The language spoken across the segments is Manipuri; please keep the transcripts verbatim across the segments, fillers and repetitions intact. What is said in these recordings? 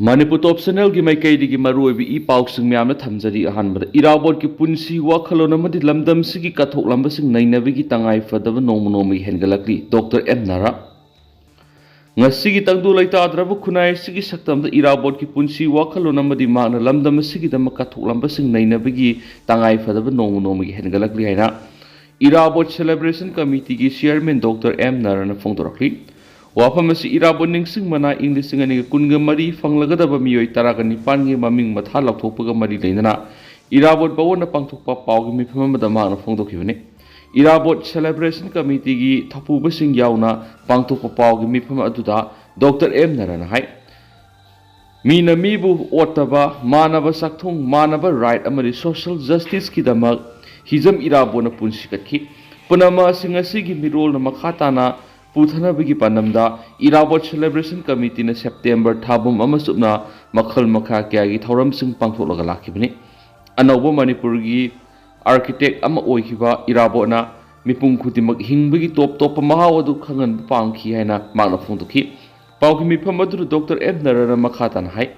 ꯃꯅꯤꯄꯨꯔ ꯇꯣꯞ ꯆꯦꯅꯦꯜꯒꯤ ꯃꯥꯏꯀꯩꯗꯒꯤ ꯃꯔꯨꯑꯣꯏꯕ ꯏ ꯄꯥꯎꯁꯤꯡ ꯃꯌꯥꯝꯅ ꯊꯝꯖꯔꯤ꯫ ꯑꯍꯥꯟꯕꯗ ꯏꯔꯥꯕꯣꯠꯀꯤ ꯄꯨꯟꯁꯤ ꯋꯥꯈꯜꯂꯣꯟ ꯑꯃꯗꯤ ꯂꯝꯗꯝꯁꯤꯒꯤ ꯀꯠꯊꯣꯛꯂꯝꯕꯁꯤꯡ ꯅꯩꯅꯕꯒꯤ ꯇꯉꯥꯏ ꯐꯗꯕ ꯅꯣꯡꯃ ꯅꯣꯡꯃꯒꯤ ꯍꯦꯟꯒꯠꯂꯛꯂꯤ꯫ Doctor M ꯅꯥꯔꯥ꯫ ꯉꯁꯤꯒꯤ ꯇꯪꯗꯨ ꯂꯩꯇꯥꯗ꯭ꯔꯕ ꯈꯨꯟꯅꯥꯏ ꯑꯁꯤꯒꯤ ꯁꯛꯇꯝꯗ ꯏꯔꯥꯕꯣꯠꯀꯤ ꯄꯨꯟꯁꯤ ꯋꯥꯈꯜꯂꯣꯟ ꯑꯃꯗꯤ ꯃꯍꯥꯛꯅ ꯂꯝꯗꯝ ꯑꯁꯤꯒꯤꯗꯃꯛ ꯀꯠꯊꯣꯛꯂꯝꯕꯁꯤꯡ ꯅꯩꯅꯕꯒꯤ ꯇꯉꯥꯏ ꯐꯗꯕ ꯅꯣꯡꯃ ꯅꯣꯡꯃꯒꯤ ꯍꯦꯟꯒꯠꯂꯛꯂꯤ ꯍꯥꯏꯅ ꯏꯔꯥꯕꯣꯠ ꯁꯦꯂꯦꯕ꯭ꯔꯦꯁꯟ ꯀꯃꯤꯇꯤꯒꯤ ꯆꯤꯌꯔꯃꯦꯟ ꯗꯣꯛꯇꯔ ꯑꯦꯝ ꯅꯥꯔꯥꯅ ꯐꯣꯡꯗꯣꯔꯛꯂꯤ꯫ ꯋꯥꯐꯝ ꯑꯁꯤ ꯏꯔꯥꯕꯣꯠ ꯅꯤꯡꯁꯤꯡ ꯃꯅꯥ ꯏꯪ ꯂꯤꯁꯤꯡ ꯑꯅꯤꯒ ꯀꯨꯟꯒ ꯃꯔꯤ ꯐꯪꯂꯒꯗꯕ ꯃꯤꯑꯣꯏ ꯇꯔꯥꯒ ꯅꯤꯄꯥꯟꯒꯤ ꯃꯃꯤꯡ ꯃꯊꯥ ꯂꯥꯎꯊꯣꯛꯄꯒ ꯃꯔꯤ ꯂꯩꯅꯅ ꯏꯔꯥꯕꯣꯠ ꯚꯋꯟꯗ ꯄꯥꯡꯊꯣꯛꯄ ꯄꯥꯎꯒꯤ ꯃꯤꯐꯝ ꯑꯃꯗ ꯃꯍꯥꯛꯅ ꯐꯣꯡꯗꯣꯛꯈꯤꯕꯅꯤ꯫ ꯏꯔꯥꯕꯣꯠ ꯁꯦꯂꯦꯕ꯭ꯔꯦꯁꯟ ꯀꯃꯤꯇꯤꯒꯤ ꯊꯧꯄꯨꯕꯁꯤꯡ ꯌꯥꯎꯅ ꯄꯥꯡꯊꯣꯛꯄ ꯄꯥꯎꯒꯤ ꯃꯤꯐꯝ ꯑꯗꯨꯗ ꯗꯣꯛꯇꯔ ꯑꯦꯝ ꯅꯥꯔꯥꯅ ꯍꯥꯏ, ꯃꯤꯅ ꯃꯤꯕꯨ ꯑꯣꯠꯇꯕ, ꯃꯥꯟꯅꯕ ꯆꯥꯛꯊꯨꯡ, ꯃꯥꯟꯅꯕ ꯔꯥꯏꯠ ꯑꯃꯗꯤ ꯁꯣꯁꯤꯌꯦꯜ ꯖꯁꯇꯤꯁꯀꯤꯗꯃꯛ ꯍꯤꯖꯝ ꯏꯔꯥꯕꯣꯠꯅ ꯄꯨꯟꯁꯤ ꯀꯠꯈꯤ꯫ ꯄꯨꯝꯅꯃꯛ ꯑꯁꯤ ꯉꯁꯤꯒꯤ ꯃꯤꯔꯣꯜꯅ ꯃꯈꯥ ꯇꯥꯅ ꯄꯨꯊꯅꯕꯒꯤ ꯄꯥꯟꯗꯝꯗ ꯏꯔꯥꯕꯣꯠ ꯁꯦꯂꯦꯕ꯭ꯔꯦꯁꯟ ꯀꯃꯤꯇꯤꯅ ꯁꯦꯞꯇꯦꯝꯕꯔ ꯊꯥ ꯄꯨꯝ ꯑꯃ ꯆꯨꯞꯅ ꯃꯈꯜ ꯃꯈꯥ ꯀꯌꯥꯒꯤ ꯊꯧꯔꯝꯁꯤꯡ ꯄꯥꯡꯊꯣꯛꯂꯒ ꯂꯥꯛꯈꯤꯕꯅꯤ꯫ ꯑꯅꯧꯕ ꯃꯅꯤꯄꯨꯔꯒꯤ ꯑꯥꯔꯀꯤꯇꯦꯛ ꯑꯃ ꯑꯣꯏꯈꯤꯕ ꯏꯔꯥꯕꯣꯠꯅ ꯃꯤꯄꯨꯝ ꯈꯨꯗꯤꯡꯃꯛ ꯍꯤꯡꯕꯒꯤ ꯇꯣꯞ ꯇꯣꯞꯄ ꯃꯍꯥꯎ ꯑꯗꯨ ꯈꯪꯍꯟꯕ ꯄꯥꯝꯈꯤ ꯍꯥꯏꯅ ꯃꯍꯥꯛꯅ ꯐꯣꯡꯗꯣꯛꯈꯤ꯫ ꯄꯥꯎꯒꯤ ꯃꯤꯐꯝ ꯑꯗꯨꯗ ꯗꯣꯛꯇꯔ ꯑꯦꯝ ꯅꯥꯔꯥꯅ ꯃꯈꯥ ꯇꯥꯅ ꯍꯥꯏ,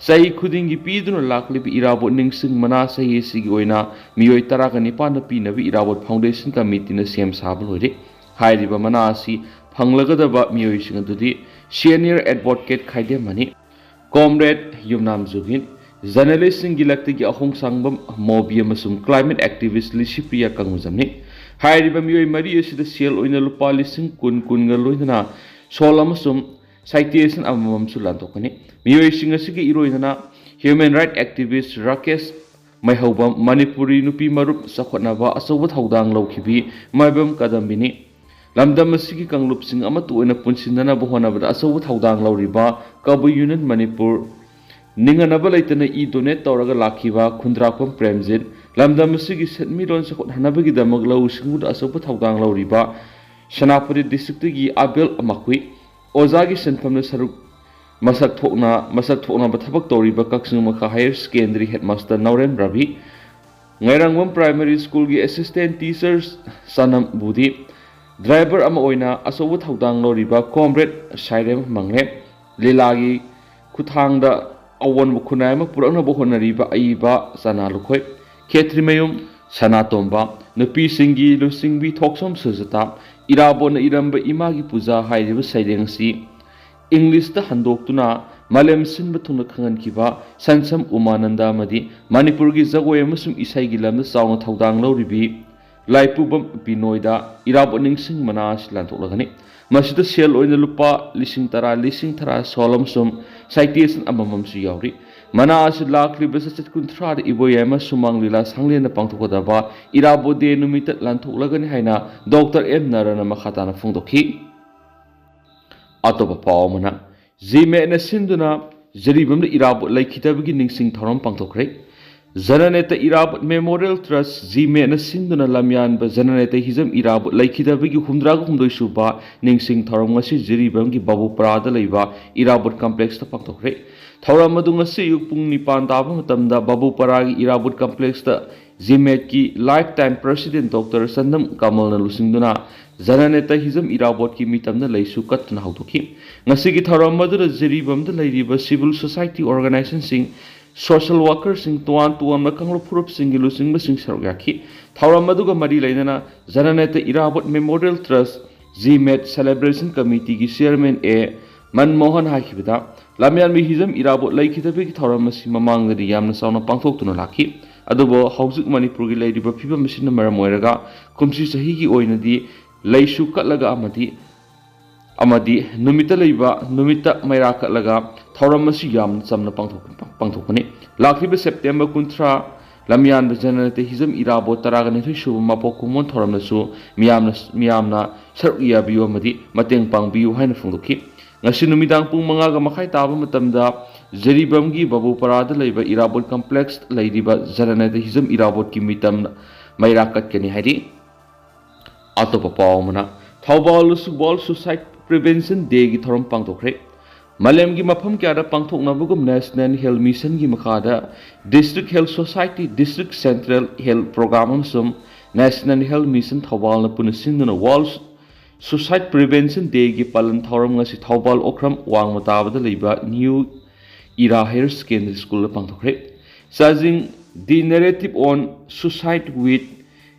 ꯆꯍꯤ ꯈꯨꯗꯤꯡꯒꯤ ꯄꯤꯗꯨꯅ ꯂꯥꯛꯂꯤꯕ ꯏꯔꯥꯕꯣꯠ ꯅꯤꯡꯁꯤꯡ ꯃꯅꯥ ꯆꯍꯤ ꯑꯁꯤꯒꯤ ꯑꯣꯏꯅ ꯃꯤꯑꯣꯏ ꯇꯔꯥꯒ ꯅꯤꯄꯥꯟꯗ ꯄꯤꯅꯕ ꯏꯔꯥꯕꯣꯠ ꯐꯥꯎꯟꯗꯦꯁꯟ ꯀꯃꯤꯇꯤꯅ ꯁꯦꯝ ꯁꯥꯕ ꯂꯣꯏꯔꯦ꯫ ꯍꯥꯏꯔꯤꯕ ꯃꯅꯥ ꯑꯁꯤ ꯐꯪꯂꯒꯗꯕ ꯃꯤꯑꯣꯏꯁꯤꯡ ꯑꯗꯨꯗꯤ ꯁꯦꯅꯤꯌꯔ ꯑꯦꯗꯚꯣꯀꯦꯠ ꯈꯥꯏꯗꯦꯝꯃꯅꯤ, ꯀꯣꯝꯔꯦꯗ ꯌꯨꯝꯅꯥꯝ ꯖꯨꯒꯤꯟ, ꯖꯔꯅꯦꯂꯤꯁꯁꯤꯡꯒꯤ ꯂꯛꯇꯒꯤ ꯑꯍꯣꯡꯁꯥꯡꯕꯝ ꯃꯣꯕꯤ ꯑꯃꯁꯨꯡ ꯀ꯭ꯂꯥꯏꯃꯦꯠ ꯑꯦꯛꯇꯤꯚꯤꯁ ꯂꯤꯁꯤꯄ꯭ꯔꯤꯌꯥ ꯀꯪꯉꯨꯖꯝꯅꯤ꯫ ꯍꯥꯏꯔꯤꯕ ꯃꯤꯑꯣꯏ ꯃꯔꯤ ꯑꯁꯤꯗ ꯁꯦꯜ ꯑꯣꯏꯅ ꯂꯨꯄꯥ ꯂꯤꯁꯤꯡ ꯀꯨꯟ, ꯀꯨꯟꯒ ꯂꯣꯏꯅꯅ ꯁꯣꯜ ꯑꯃꯁꯨꯡ ꯁꯥꯏꯇꯦꯁꯟ ꯑꯃꯃꯝꯁꯨ ꯂꯥꯟꯊꯣꯛꯀꯅꯤ꯫ ꯃꯤꯑꯣꯏꯁꯤꯡ ꯑꯁꯤꯒꯤ ꯏꯔꯣꯏꯅꯅ ꯍ꯭ꯌꯨꯃꯦꯟ ꯔꯥꯏꯠ ꯑꯦꯛꯇꯤꯚꯤꯁ ꯔꯥꯀꯦꯁ ꯃꯩꯍꯧꯕꯝ, ꯃꯅꯤꯄꯨꯔꯤ ꯅꯨꯄꯤ ꯃꯔꯨꯞ ꯆꯥꯎꯈꯠꯅꯕ ꯑꯆꯧꯕ ꯊꯧꯗꯥꯡ ꯂꯧꯈꯤꯕꯤ ꯃꯥꯏꯕꯝ ꯀꯗꯝꯕꯤꯅꯤ꯫ ꯂꯝꯗꯝ ꯑꯁꯤꯒꯤ ꯀꯥꯡꯂꯨꯞꯁꯤꯡ ꯑꯃꯠꯇ ꯑꯣꯏꯅ ꯄꯨꯟꯁꯤꯟꯅꯅꯕ ꯍꯣꯠꯅꯕꯗ ꯑꯆꯧꯕ ꯊꯧꯗꯥꯡ ꯂꯧꯔꯤꯕ ꯀꯕꯨꯏ ꯌꯨꯅꯤꯌꯟ ꯃꯅꯤꯄꯨꯔ, ꯅꯤꯡꯍꯟꯅꯕ ꯂꯩꯇꯅ ꯏ ꯗꯣꯅꯦꯠ ꯇꯧꯔꯒ ꯂꯥꯛꯈꯤꯕ ꯈꯨꯟꯗ꯭ꯔꯥꯛꯄꯝ ꯄ꯭ꯔꯦꯝꯖꯤꯠ, ꯂꯝꯗꯝ ꯑꯁꯤꯒꯤ ꯁꯦꯟꯃꯤꯠꯂꯣꯟ ꯆꯥꯎꯈꯠꯍꯟꯅꯕꯒꯤꯗꯃꯛ ꯂꯧꯎ ꯁꯤꯡꯎꯗ ꯑꯆꯧꯕ ꯊꯧꯗꯥꯡ ꯂꯧꯔꯤꯕ ꯁꯦꯅꯥꯄꯇꯤ ꯗꯤꯁꯇ꯭ꯔꯤꯛꯇꯒꯤ ꯑꯕꯦꯜ ꯃꯈꯨꯏ, ꯑꯣꯖꯥꯒꯤ ꯁꯤꯟꯐꯝꯗ ꯁꯔꯨꯛ ꯃꯁꯛ ꯊꯣꯛꯅ, ꯃꯁꯛ ꯊꯣꯛꯅꯕ ꯊꯕꯛ ꯇꯧꯔꯤꯕ ꯀꯛꯆꯤꯡ ꯃꯈꯥ ꯍꯥꯌꯔ ꯁꯦꯀꯦꯟꯗꯔꯤ ꯍꯦꯗꯃꯥꯁꯇꯔ ꯅꯥꯎꯔꯦꯝ ꯔꯕꯤ, ꯉꯥꯏꯔꯥꯡꯕꯝ ꯄ꯭ꯔꯥꯏꯃꯥꯔꯤ ꯁ꯭ꯀꯨꯜꯒꯤ ꯑꯦꯁꯤꯁꯇꯦꯟ ꯇꯤꯆꯔ ꯁꯅꯝ ꯕꯨꯗꯤ, ꯗ꯭ꯔꯥꯏꯚꯔ ꯑꯃ ꯑꯣꯏꯅ ꯑꯆꯧꯕ ꯊꯧꯗꯥꯡ ꯂꯧꯔꯤꯕ ꯀꯣꯝꯔꯦꯗ ꯁꯥꯏꯔꯦꯝ ꯃꯪꯂꯦ, ꯂꯤꯂꯥꯒꯤ ꯈꯨꯠꯊꯥꯡꯗ ꯑꯑꯣꯟꯕ ꯈꯨꯟꯅꯥꯏ ꯑꯃ ꯄꯨꯔꯛꯅꯕ ꯍꯣꯠꯅꯔꯤꯕ ꯑꯏꯕ ꯆꯅꯥ ꯂꯨꯈꯣꯏ, ꯈꯦꯇ꯭ꯔꯤꯃꯌꯨꯝ ꯁꯅꯥꯇꯣꯝꯕ, ꯅꯨꯄꯤꯁꯤꯡꯒꯤ ꯂꯨꯆꯤꯡꯕꯤ ꯊꯣꯛꯁꯣꯝ ꯁꯨꯖꯇꯥ, ꯏꯔꯥꯕꯣꯠꯅ ꯏꯔꯝꯕ ꯏꯃꯥꯒꯤ ꯄꯨꯖꯥ ꯍꯥꯏꯔꯤꯕ ꯁꯩꯔꯦꯡ ꯑꯁꯤ ꯏꯪꯂꯤꯁꯇ ꯍꯟꯗꯣꯛꯇꯨꯅ ꯃꯥꯂꯦꯝ ꯁꯤꯟꯕ ꯊꯨꯡꯅ ꯈꯪꯍꯟꯈꯤꯕ ꯁꯟꯁꯝ ꯎꯃꯥꯅꯟꯗ ꯑꯃꯗꯤ ꯃꯅꯤꯄꯨꯔꯒꯤ ꯖꯒꯣꯏ ꯑꯃꯁꯨꯡ ꯏꯁꯩꯒꯤ ꯂꯝꯗ ꯆꯥꯎꯅ ꯊꯧꯗꯥꯡ ꯂꯧꯔꯤꯕꯤ ꯂꯥꯏꯄꯨꯕꯝ ꯕꯤꯅꯣꯏꯗ ꯏꯔꯥꯕꯣꯠ ꯅꯤꯡꯁꯤꯡ ꯃꯅꯥ ꯑꯁꯤ ꯂꯥꯟꯊꯣꯛꯂꯒꯅꯤ꯫ ꯃꯁꯤꯗ ꯁꯦꯜ ꯑꯣꯏꯅ ꯂꯨꯄꯥ ꯂꯤꯁꯤꯡ ꯇꯔꯥ, ꯂꯤꯁꯤꯡ ꯇꯔꯥ ꯁꯣꯜ ꯑꯃꯁꯨꯡ ꯁꯥꯏꯇꯦꯁꯟ ꯑꯃꯃꯝꯁꯨ ꯌꯥꯎꯔꯤ꯫ ꯃꯅꯥ ꯑꯁꯤ ꯂꯥꯛꯂꯤꯕ ꯆꯩꯆꯠ ꯀꯨꯟꯊ꯭ꯔꯥꯗ ꯏꯕꯣꯌꯥꯏꯃ ꯁꯨꯃꯥꯡ ꯂꯤꯂꯥ ꯁꯪꯂꯦꯟꯗ ꯄꯥꯡꯊꯣꯛꯀꯗꯕ ꯏꯔꯥꯕꯣꯠ ꯗꯦ ꯅꯨꯃꯤꯠꯇ ꯂꯥꯟꯊꯣꯛꯂꯒꯅꯤ ꯍꯥꯏꯅ ꯗꯣꯛꯇꯔ ꯑꯦꯝ ꯅꯔꯅ ꯃꯈꯥ ꯇꯥꯅ ꯐꯣꯡꯗꯣꯛꯈꯤ꯫ ꯑꯇꯣꯞꯄ ꯄꯥꯎ ꯑꯃꯅ, ꯖꯤꯃꯦꯠꯅ ꯁꯤꯟꯗꯨꯅ ꯖꯤꯔꯤꯕꯥꯝꯗ ꯏꯔꯥꯕꯣꯠ ꯂꯩꯈꯤꯗꯕꯒꯤ ꯅꯤꯡꯁꯤꯡ ꯊꯧꯔꯝ ꯄꯥꯡꯊꯣꯛꯈ꯭ꯔꯦ꯫ ꯖꯅꯅꯦꯇ ꯏꯔꯥꯕꯣꯠ ꯃꯦꯃꯣꯔꯤꯌꯦꯜ ꯇ꯭ꯔꯁ, ꯖꯤꯃꯦꯠꯅ ꯁꯤꯟꯗꯨꯅ ꯂꯝꯌꯥꯟꯕ ꯖꯅꯅꯦꯇ ꯍꯤꯖꯝ ꯏꯔꯥꯕꯣꯠ ꯂꯩꯈꯤꯗꯕꯒꯤ ꯍꯨꯝꯗ꯭ꯔꯥꯒ ꯍꯨꯝꯗꯣꯏ ꯁꯨꯕ ꯅꯤꯡꯁꯤꯡ ꯊꯧꯔꯝ ꯉꯁꯤ ꯖꯤꯔꯤꯕꯥꯝꯒꯤ ꯕꯥꯕꯨꯄꯥꯔꯥꯗ ꯂꯩꯕ ꯏꯔꯥꯕꯣꯠ ꯀꯝꯄ꯭ꯂꯦꯛꯁꯇ ꯄꯥꯡꯊꯣꯛꯈ꯭ꯔꯦ꯫ ꯊꯧꯔꯝ ꯑꯗꯨ ꯉꯁꯤ ꯑꯌꯨꯛ ꯄꯨꯡ ꯅꯤꯄꯥꯟ ꯇꯥꯕ ꯃꯇꯝꯗ ꯕꯥꯕꯨꯄꯥꯔꯥꯒꯤ ꯏꯔꯥꯕꯣꯠ ꯀꯝꯄ꯭ꯂꯦꯛꯁꯇ ꯖꯤꯃꯦꯠꯀꯤ ꯂꯥꯏꯐ ꯇꯥꯏꯝ ꯄ꯭ꯔꯁꯤꯗꯦꯟ ꯗꯣꯛꯇꯔ ꯆꯟꯗꯝ ꯀꯃꯜꯅ ꯂꯨꯆꯤꯡꯗꯨꯅ ꯖꯅꯅꯦꯇ ꯍꯤꯖꯝ ꯏꯔꯥꯕꯣꯠꯀꯤ ꯃꯤꯇꯝꯗ ꯂꯩꯁꯨ ꯀꯠꯇꯨꯅ ꯍꯧꯗꯣꯛꯈꯤ꯫ ꯉꯁꯤꯒꯤ ꯊꯧꯔꯝ ꯑꯗꯨꯗ ꯖꯤꯔꯤꯕꯥꯝꯗ ꯂꯩꯔꯤꯕ ꯁꯤꯚꯤꯜ ꯁꯣꯁꯥꯏꯇꯤ ꯑꯣꯔꯒꯅꯥꯏꯖꯦꯁꯟꯁꯤꯡ, ꯁꯣꯁꯤꯌꯦꯜ ꯋꯥꯔꯀꯔꯁꯤꯡ, ꯇꯣꯉꯥꯟ ꯇꯣꯉꯥꯟꯕ ꯀꯥꯡꯂꯨꯞ ꯐꯨꯔꯨꯞꯁꯤꯡꯒꯤ ꯂꯨꯆꯤꯡꯕꯁꯤꯡ ꯁꯔꯨꯛ ꯌꯥꯈꯤ꯫ ꯊꯧꯔꯝ ꯑꯗꯨꯒ ꯃꯔꯤ ꯂꯩꯅꯅ ꯖꯅꯅꯦꯇ ꯏꯔꯥꯕꯣꯠ ꯃꯦꯃꯣꯔꯤꯌꯦꯜ ꯇ꯭ꯔꯁ, ꯖꯤꯃꯦꯠ ꯁꯦꯂꯦꯕ꯭ꯔꯦꯁꯟ ꯀꯃꯤꯇꯤꯒꯤ ꯆꯤꯌꯔꯃꯦꯟ ꯑꯦ ꯃꯟꯃꯣꯍꯟ ꯍꯥꯏꯈꯤꯕꯗ, ꯂꯝꯌꯥꯟꯕꯤ ꯍꯤꯖꯝ ꯏꯔꯥꯕꯣꯠ ꯂꯩꯈꯤꯗꯕꯒꯤ ꯊꯧꯔꯝ ꯑꯁꯤ ꯃꯃꯥꯡꯗꯗꯤ ꯌꯥꯝꯅ ꯆꯥꯎꯅ ꯄꯥꯡꯊꯣꯛꯇꯨꯅ ꯂꯥꯛꯈꯤ꯫ ꯑꯗꯨꯕꯨ ꯍꯧꯖꯤꯛ ꯃꯅꯤꯄꯨꯔꯒꯤ ꯂꯩꯔꯤꯕ ꯐꯤꯕꯝ ꯑꯁꯤꯅ ꯃꯔꯝ ꯑꯣꯏꯔꯒ ꯀꯨꯝꯁꯤ ꯆꯍꯤꯒꯤ ꯑꯣꯏꯅꯗꯤ ꯂꯩꯁꯨ ꯀꯠꯂꯒ ꯑꯃꯗꯤ, ꯑꯃꯗꯤ ꯅꯨꯃꯤꯠꯇ ꯂꯩꯕ ꯅꯨꯃꯤꯠꯇ ꯃꯩꯔꯥ ꯀꯠꯂꯒ ꯊꯧꯔꯝ ꯑꯁꯤ ꯌꯥꯝꯅ ꯆꯝꯅ ꯄꯥꯡꯊꯣꯛ-, ꯄꯥꯡꯊꯣꯛꯄꯅꯤ꯫ ꯂꯥꯛꯂꯤꯕ ꯁꯦꯞꯇꯦꯝꯕꯔ ꯀꯨꯟꯊ꯭ꯔꯥ, ꯂꯝꯌꯥꯟꯕ ꯖꯅꯅꯦꯇ ꯍꯤꯖꯝ ꯏꯔꯥꯕꯣꯠ ꯇꯔꯥꯒ ꯅꯤꯊꯣꯏ ꯁꯨꯕ ꯃꯄꯣꯛ ꯀꯨꯝꯑꯣꯟ ꯊꯧꯔꯝꯗꯁꯨ ꯃꯤꯌꯥꯝꯅ, ꯃꯤꯌꯥꯝꯅ ꯁꯔꯨꯛ ꯌꯥꯕꯤꯌꯨ ꯑꯃꯗꯤ ꯃꯇꯦꯡ ꯄꯥꯡꯕꯤꯌꯨ ꯍꯥꯏꯅ ꯐꯣꯡꯗꯣꯛꯈꯤ꯫ ꯉꯁꯤ ꯅꯨꯃꯤꯗꯥꯡ ꯄꯨꯡ ꯃꯉꯥꯒ ꯃꯈꯥꯏ ꯇꯥꯕ ꯃꯇꯝꯗ ꯖꯤꯔꯤꯕꯥꯝꯒꯤ ꯕꯥꯕꯨꯄꯥꯔꯥꯗ ꯂꯩꯕ ꯏꯔꯥꯕꯣꯠ ꯀꯝꯄ꯭ꯂꯦꯛꯁ ꯂꯩꯔꯤꯕ ꯖꯅꯅꯦꯇ ꯍꯤꯖꯝ ꯏꯔꯥꯕꯣꯠꯀꯤ ꯃꯤꯇꯝ ꯃꯩꯔꯥ ꯀꯠꯀꯅꯤ ꯍꯥꯏꯔꯤ꯫ ꯑꯇꯣꯞꯄ ꯄꯥꯎ ꯑꯃꯅ, ꯊꯧꯕꯥꯜꯗꯁꯨ ꯋꯥꯔꯜ ꯁꯨꯁꯥꯏꯠ ꯄ꯭ꯔꯤꯚꯦꯟꯁꯟ ꯗꯦꯒꯤ ꯊꯧꯔꯝ ꯄꯥꯡꯊꯣꯛꯈ꯭ꯔꯦ꯫ ꯃꯥꯂꯦꯝꯒꯤ ꯃꯐꯝ ꯀꯌꯥꯗ ꯄꯥꯡꯊꯣꯛꯅꯕꯒꯨꯝ ꯅꯦꯁꯅꯦꯜ ꯍꯦꯜꯊ ꯃꯤꯁꯟꯒꯤ ꯃꯈꯥꯗ district health society, district central health programme ꯑꯃꯁꯨꯡ ꯅꯦꯁꯅꯦꯜ ꯍꯦꯜꯊ ꯃꯤꯁꯟ ꯊꯧꯕꯥꯜꯅ ꯄꯨꯟꯅ ꯁꯤꯟꯗꯨꯅ ꯋꯥꯔꯜ ꯁꯨꯁꯥꯏꯠ ꯄ꯭ꯔꯤꯚꯦꯟꯁꯟ ꯗꯦꯒꯤ ꯄꯥꯂꯟ ꯊꯧꯔꯝ ꯉꯁꯤ ꯊꯧꯕꯥꯜ ꯑꯣꯀ꯭ꯔꯝ ꯋꯥꯡꯃ ꯇꯥꯕꯗ ꯂꯩꯕ new Ira Higher Secondary School ꯗ ꯄꯥꯡꯊꯣꯛꯈ꯭ꯔꯦ꯫ ꯆꯥꯖꯤꯡ The Narrative on Suicide with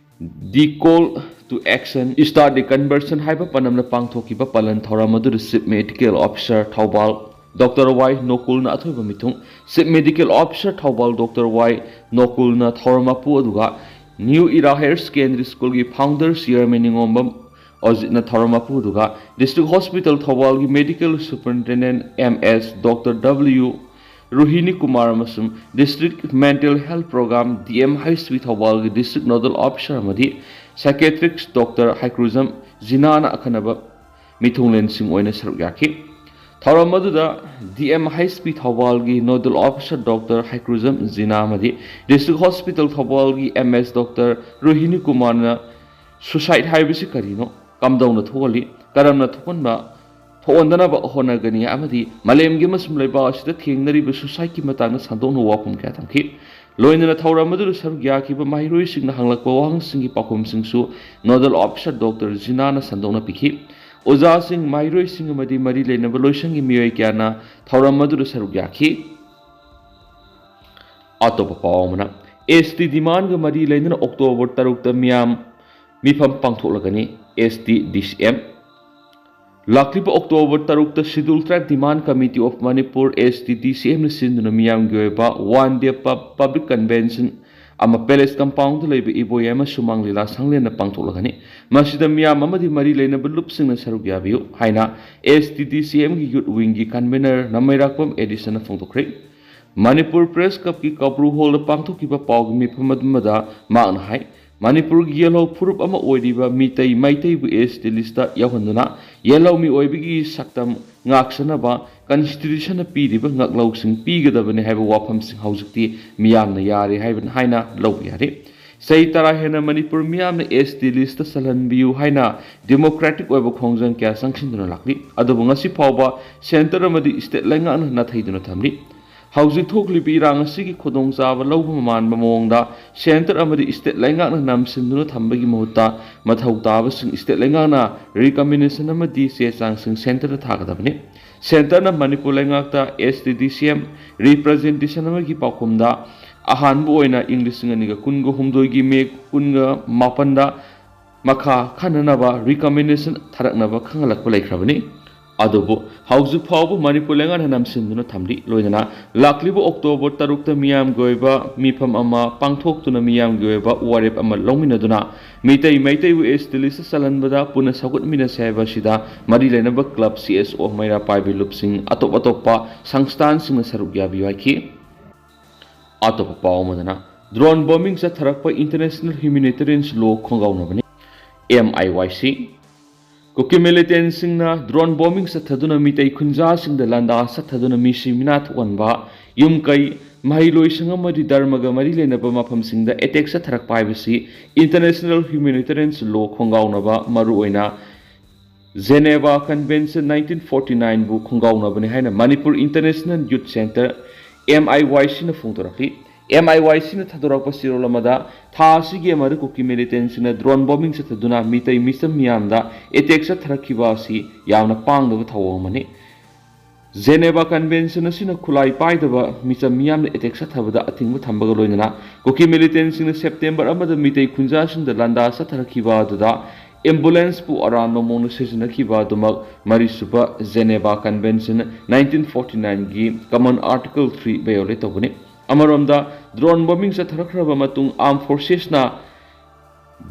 the Call to Action, Start the Conversation ꯍꯥꯏꯕ ꯄꯟ ꯑꯃꯅ ꯄꯥꯡꯊꯣꯛꯈꯤꯕ ꯄꯥꯂꯟ ꯊꯧꯔꯝ ꯑꯗꯨꯗ Chief Medical Officer Thoubal doctor Y ꯅꯣꯀꯨꯜꯅ ꯑꯊꯣꯏꯕ ꯃꯤꯊꯨꯡ, Chief Medical Officer Thoubal doctor Y ꯅꯣꯀꯨꯜꯅ ꯊꯧꯔꯝ ꯃꯄꯨ ꯑꯗꯨꯒ New Era Higher Secondary School ꯒꯤ Founder Chairman ꯅꯤꯉꯣꯝꯕꯝ ꯑꯣꯖꯤꯠꯅ ꯊꯧꯔꯝ ꯃꯄꯨ ꯑꯗꯨꯒ District Hospital ꯊꯧꯕꯥꯜꯒꯤ Medical Superintendent M S doctor W Rohini Kumar ꯑꯃꯁꯨꯡ District Mental Health Program, D M H P ꯊꯧꯕꯥꯜꯒꯤ District Nodal Officer ꯑꯃꯗꯤ Psychiatrist ꯗꯣꯛꯇꯔ ꯍꯩꯀ꯭ꯔꯨꯖꯝ ꯖꯤꯅꯥꯅ ꯑꯈꯟꯅꯕ ꯃꯤꯊꯨꯡꯂꯦꯟꯁꯤꯡ ꯑꯣꯏꯅ ꯁꯔꯨꯛ ꯌꯥꯈꯤ꯫ ꯊꯧꯔꯝ ꯑꯗꯨꯗ D M H P ꯊꯧꯕꯥꯜꯒꯤ Nodal Officer doctor Heikrujam Jina ꯑꯃꯗꯤ District Hospital ꯊꯧꯕꯥꯜꯒꯤ M S ꯗꯣꯛꯇꯔ ꯔꯣꯍꯤꯅꯤ ꯀꯨꯃꯥꯔꯅ suicide ꯍꯥꯏꯕꯁꯤ ꯀꯔꯤꯅꯣ, ꯀꯝꯗꯧꯅ ꯊꯣꯛꯍꯜꯂꯤ, ꯀꯔꯝꯅ ꯊꯣꯛꯍꯟꯕ, ꯊꯣꯛꯍꯟꯗꯅꯕ ꯍꯣꯠꯅꯒꯅꯤ ꯑꯃꯗꯤ ꯃꯥꯂꯦꯝꯒꯤ ꯑꯃꯁꯨꯡ ꯂꯩꯕꯥꯛ ꯑꯁꯤꯗ ꯊꯦꯡꯅꯔꯤꯕ suicide ꯀꯤ ꯃꯇꯥꯡꯗ ꯁꯟꯗꯣꯛꯅ ꯋꯥꯐꯝ ꯀꯌꯥ ꯊꯝꯈꯤ꯫ ꯂꯣꯏꯅꯅ ꯊꯧꯔꯝ ꯑꯗꯨꯗ ꯁꯔꯨꯛ ꯌꯥꯈꯤꯕ ꯃꯍꯩꯔꯣꯏꯁꯤꯡꯅ ꯍꯪꯂꯛꯄ ꯋꯥꯍꯪꯁꯤꯡꯒꯤ ꯄꯥꯎꯈꯨꯝꯁꯤꯡꯁꯨ Nodal Officer ꯗꯣꯛꯇꯔ ꯖꯤꯅꯥꯅ ꯁꯟꯗꯣꯛꯅ ꯄꯤꯈꯤ꯫ ꯑꯣꯖꯥꯁꯤꯡ, ꯃꯍꯩꯔꯣꯏꯁꯤꯡ ꯑꯃꯗꯤ ꯃꯔꯤ ꯂꯩꯅꯕ ꯂꯣꯏꯁꯪꯒꯤ ꯃꯤꯑꯣꯏ ꯀꯌꯥꯅ ꯊꯧꯔꯝ ꯑꯗꯨꯗ ꯁꯔꯨꯛ ꯌꯥꯈꯤ꯫ ꯑꯇꯣꯞꯄ ꯄꯥꯎ ꯑꯃꯅ, S T demand ꯒ ꯃꯔꯤ ꯂꯩꯅꯅ October ꯇꯔꯨꯛꯇ ꯃꯤꯌꯥꯝ ꯃꯤꯐꯝ ꯄꯥꯡꯊꯣꯛꯂꯒꯅꯤ, S T D C M꯫ ꯂꯥꯛꯂꯤꯕ October ꯇꯔꯨꯛꯇ Scheduled Tribe Demand Committee of Manipur, S T D C M ꯅ ꯁꯤꯟꯗꯨꯅ ꯃꯤꯌꯥꯝꯒꯤ ꯑꯣꯏꯕ One Day Pub-, Public Convention ꯑꯃ Palace Compound ꯗ ꯂꯩꯕ ꯏꯕꯣꯌꯥꯏꯃ ꯁꯨꯃꯥꯡ ꯂꯤꯂꯥ ꯁꯪꯂꯦꯟꯗ ꯄꯥꯡꯊꯣꯛꯂꯒꯅꯤ꯫ ꯃꯁꯤꯗ ꯃꯤꯌꯥꯝ ꯑꯃꯗꯤ ꯃꯔꯤ ꯂꯩꯅꯕ ꯂꯨꯞꯁꯤꯡꯅ ꯁꯔꯨꯛ ꯌꯥꯕꯤꯌꯨ ꯍꯥꯏꯅ S T D C M ꯒꯤ Youth Wing ꯒꯤ Convener ꯅꯃꯩꯔꯥꯛꯄꯝ ꯑꯦꯗꯤꯁꯟꯅ ꯐꯣꯡꯗꯣꯛꯈ꯭ꯔꯦ꯫ ꯃꯅꯤꯄꯨꯔ Press Club ꯀꯤ ꯀꯧꯕ꯭ꯔꯨ Hall ꯗ ꯄꯥꯡꯊꯣꯛꯈꯤꯕ ꯄꯥꯎꯒꯤ ꯃꯤꯐꯝ ꯑꯗꯨꯃꯗ ꯃꯍꯥꯛꯅ ꯍꯥꯏ, ꯃꯅꯤꯄꯨꯔꯒꯤ ꯌꯦꯜꯍꯧ ꯐꯨꯔꯨꯞ ꯑꯃ ꯑꯣꯏꯔꯤꯕ ꯃꯤꯇꯩ ꯃꯩꯇꯩꯕꯨ S T list ꯇ ꯌꯥꯎꯍꯟꯗꯨꯅ ꯌꯦꯜꯍꯧ ꯃꯤꯑꯣꯏꯕꯒꯤ ꯁꯛꯇꯝ ꯉꯥꯛꯆꯅꯕ Constitution ꯅ ꯄꯤꯔꯤꯕ ꯉꯥꯛꯂꯧꯁꯤꯡ ꯄꯤꯒꯗꯕꯅꯤ ꯍꯥꯏꯕ ꯋꯥꯐꯝꯁꯤꯡ ꯍꯧꯖꯤꯛꯇꯤ ꯃꯤꯌꯥꯝꯅ ꯌꯥꯔꯦ ꯍꯥꯏꯕ, ꯍꯥꯏꯅ ꯂꯧꯕ ꯌꯥꯔꯦ꯫ ꯆꯍꯤ ꯇꯔꯥ ꯍꯦꯟꯅ ꯃꯅꯤꯄꯨꯔ ꯃꯤꯌꯥꯝꯅ S T list ꯇ ꯆꯜꯍꯟꯕꯤꯌꯨ ꯍꯥꯏꯅ democratic ꯑꯣꯏꯕ ꯈꯣꯡꯖꯪ ꯀꯌꯥ ꯆꯪꯁꯤꯟꯗꯨꯅ ꯂꯥꯛꯂꯤ꯫ ꯑꯗꯨꯕꯨ ꯉꯁꯤ ꯐꯥꯎꯕ Centre ꯑꯃꯗꯤ State ꯂꯩꯉꯥꯛꯅ ꯅꯥꯊꯩꯗꯨꯅ ꯊꯝꯂꯤ꯫ ꯍꯧꯖꯤꯛ ꯊꯣꯛꯂꯤꯕ ꯏꯔꯥꯡ ꯑꯁꯤꯒꯤ ꯈꯨꯗꯣꯡꯆꯥꯕ ꯂꯧꯕ ꯃꯥꯟꯕ ꯃꯑꯣꯡꯗ Centre ꯑꯃꯗꯤ State ꯂꯩꯉꯥꯛꯅ ꯅꯝꯁꯤꯟꯗꯨꯅ ꯊꯝꯕꯒꯤ ꯃꯍꯨꯠꯇ ꯃꯊꯧ ꯇꯥꯕꯁꯤꯡ State ꯂꯩꯉꯥꯛꯅ recommendation ꯑꯃꯗꯤ ꯆꯦ ꯆꯥꯡꯁꯤꯡ Centre ꯗ ꯊꯥꯒꯗꯕꯅꯤ꯫ ꯁꯦꯟꯇꯔꯅ ꯃꯅꯤꯄꯨꯔ ꯂꯩꯉꯥꯛꯇ ꯑꯦꯁ ꯇꯤ ꯗꯤ ꯁꯤ ꯑꯦꯝ ꯔꯤꯄ꯭ꯔꯖꯦꯟꯇꯦꯁꯟ ꯑꯃꯒꯤ ꯄꯥꯎꯈꯨꯝꯗ ꯑꯍꯥꯟꯕ ꯑꯣꯏꯅ ꯏꯪ ꯂꯤꯁꯤꯡ ꯑꯅꯤꯒ ꯀꯨꯟꯒ ꯍꯨꯝꯗꯣꯏꯒꯤ ꯃꯦ ꯀꯨꯟꯒ ꯃꯥꯄꯟꯗ ꯃꯈꯥ ꯈꯟꯅꯅꯕ ꯔꯤꯀꯃꯦꯟꯗꯦꯁꯟ ꯊꯥꯔꯛꯅꯕ ꯈꯪꯍꯜꯂꯛꯄ ꯂꯩꯈ꯭ꯔꯕꯅꯤ꯫ ꯑꯗꯨꯕꯨ ꯍꯧꯖꯤꯛ ꯐꯥꯎꯕ ꯃꯅꯤꯄꯨꯔ ꯂꯩꯉꯥꯛꯅ ꯅꯝꯁꯤꯟꯗꯨꯅ ꯊꯝꯂꯤ꯫ ꯂꯣꯏꯅꯅ ꯂꯥꯛꯂꯤꯕ ꯑꯣꯛꯇꯣꯕꯔ ꯇꯔꯨꯛꯇ ꯃꯤꯌꯥꯝꯒꯤ ꯑꯣꯏꯕ ꯃꯤꯐꯝ ꯑꯃ ꯄꯥꯡꯊꯣꯛꯇꯨꯅ ꯃꯤꯌꯥꯝꯒꯤ ꯑꯣꯏꯕ ꯋꯥꯔꯦꯞ ꯑꯃ ꯂꯧꯃꯤꯟꯅꯗꯨꯅ ꯃꯤꯇꯩ ꯃꯩꯇꯩꯕꯨ ꯑꯦꯁ ꯇꯤ ꯂꯤꯁꯇ ꯆꯜꯍꯟꯕꯗ ꯄꯨꯟꯅ ꯁꯧꯒꯠꯃꯤꯟꯅꯁꯤ ꯍꯥꯏꯕ ꯑꯁꯤꯗ ꯃꯔꯤ ꯂꯩꯅꯕ ꯀ꯭ꯂꯕ ꯁꯤ ꯑꯦꯁ ꯑꯣ ꯃꯩꯔꯥ ꯄꯥꯏꯕꯤ ꯂꯨꯞꯁꯤꯡ ꯑꯇꯣꯞ ꯑꯇꯣꯞꯄ ꯁꯪꯁꯊꯥꯟꯁꯤꯡꯅ ꯁꯔꯨꯛ ꯌꯥꯕꯤꯌꯨ ꯍꯥꯏꯈꯤ꯫ ꯑꯇꯣꯞꯄ ꯄꯥꯎ ꯑꯃꯗꯅ, ꯗ꯭ꯔꯣꯟ ꯕꯣꯝꯕꯤꯡ ꯆꯠꯊꯔꯛꯄ ꯏꯟꯇꯔꯅꯦꯁꯅꯦꯜ ꯍ꯭ꯌꯨꯃꯦꯅꯤꯇꯦꯔꯤꯌꯟꯁ ꯂꯣ ꯈꯣꯡꯒꯥꯎꯅꯕꯅꯤ꯫ ꯑꯦꯝ ꯑꯥꯏ ꯋꯥꯏ ꯁꯤ꯫ ꯀꯨꯀꯤ ꯃꯤꯂꯤꯇꯦꯟꯁꯤꯡꯅ ꯗ꯭ꯔꯣꯟ ꯕꯣꯝꯕꯤꯡ ꯆꯠꯊꯗꯨꯅ ꯃꯤꯇꯩ ꯈꯨꯟꯖꯥꯁꯤꯡꯗ ꯂꯥꯟꯗꯥ ꯆꯠꯊꯗꯨꯅ ꯃꯤꯁꯤ ꯃꯤꯅꯥ ꯊꯣꯛꯍꯟꯕ, ꯌꯨꯝ ꯀꯩ, ꯃꯍꯩꯂꯣꯏꯁꯪ ꯑꯃꯗꯤ ꯙꯔꯃꯒ ꯃꯔꯤ ꯂꯩꯅꯕ ꯃꯐꯝꯁꯤꯡꯗ ꯑꯦꯇꯦꯛ ꯆꯠꯊꯔꯛꯄ ꯍꯥꯏꯕꯁꯤ ꯏꯟꯇꯔꯅꯦꯁꯅꯦꯜ ꯍ꯭ꯌꯨꯃꯦꯅꯤꯇꯦꯔꯤꯌꯟꯁ ꯂꯣ ꯈꯣꯡꯒꯥꯎꯅꯕ, ꯃꯔꯨꯑꯣꯏꯅ ꯖꯦꯅꯦꯚꯥ ꯀꯟꯚꯦꯟꯁꯟ ꯅꯥꯏꯟꯇꯤꯟ ꯐꯣꯔꯇꯤ ꯅꯥꯏꯟꯕꯨ ꯈꯣꯡꯒꯥꯎꯅꯕꯅꯤ ꯍꯥꯏꯅ ꯃꯅꯤꯄꯨꯔ ꯏꯟꯇꯔꯅꯦꯁꯅꯦꯜ ꯌꯨꯠ ꯁꯦꯟꯇꯔ, ꯑꯦꯝ ꯑꯥꯏ ꯋꯥꯏ ꯁꯤꯅ ꯐꯣꯡꯗꯣꯔꯛꯂꯤ꯫ ꯑꯦꯝ ꯑꯥꯏ ꯋꯥꯏ ꯁꯤꯅ ꯊꯥꯗꯣꯔꯛꯄ ꯆꯦꯔꯣꯜ ꯑꯃꯗ, ꯊꯥ ꯑꯁꯤꯒꯤ ꯑꯃꯗ ꯀꯨꯀꯤ ꯃꯤꯂꯤꯇꯦꯟꯁꯤꯡꯅ ꯗ꯭ꯔꯣꯟ ꯕꯣꯝꯕꯤꯡ ꯆꯠꯊꯗꯨꯅ ꯃꯤꯇꯩ ꯃꯤꯆꯝ ꯃꯤꯌꯥꯝꯗ ꯑꯦꯇꯦꯛ ꯆꯠꯊꯔꯛꯈꯤꯕ ꯑꯁꯤ ꯌꯥꯝꯅ ꯄꯥꯡꯗꯕ ꯊꯧꯑꯣꯡ ꯑꯃꯅꯤ꯫ ꯖꯦꯅꯦꯚꯥ ꯀꯟꯚꯦꯟꯁꯟ ꯑꯁꯤꯅ ꯈꯨꯠꯂꯥꯏ ꯄꯥꯏꯗꯕ ꯃꯤꯆꯝ ꯃꯤꯌꯥꯝꯅ ꯑꯦꯇꯦꯛ ꯆꯠꯊꯕꯗ ꯑꯊꯤꯡꯕ ꯊꯝꯕꯒ ꯂꯣꯏꯅꯅ ꯀꯨꯀꯤ ꯃꯤꯂꯤꯇꯦꯟꯁꯤꯡꯅ ꯁꯦꯞꯇꯦꯝꯕꯔ ꯑꯃꯗ ꯃꯤꯇꯩ ꯈꯨꯟꯖꯥꯁꯤꯡꯗ ꯂꯥꯟꯗꯥ ꯆꯠꯊꯔꯛꯈꯤꯕ ꯑꯗꯨꯗ ꯑꯦꯝꯕꯨꯂꯦꯟꯁꯄꯨ ꯑꯔꯥꯟꯕ ꯃꯑꯣꯡꯗ ꯁꯤꯖꯤꯟꯅꯈꯤꯕ ꯑꯗꯨꯃꯛ ꯃꯔꯤꯁꯨꯕ ꯖꯦꯅꯦꯚꯥ ꯀꯟꯚꯦꯟꯁꯟ ꯅꯥꯏꯟꯇꯤꯟ ꯐꯣꯔꯇꯤ ꯅꯥꯏꯟꯒꯤ ꯀꯃꯟ ꯑꯥꯔꯇꯤꯀꯜ ꯊ꯭ꯔꯤ ꯚꯥꯏꯑꯣꯂꯦꯠ ꯇꯧꯕꯅꯤ꯫ ꯑꯃꯔꯣꯝꯗ, ꯗ꯭ꯔꯣꯟ ꯕꯣꯝꯕꯤꯡ ꯆꯠꯊꯔꯛꯈ꯭ꯔꯕ ꯃꯇꯨꯡ ꯑꯥꯔꯝ ꯐꯣꯔꯁꯦꯁꯅ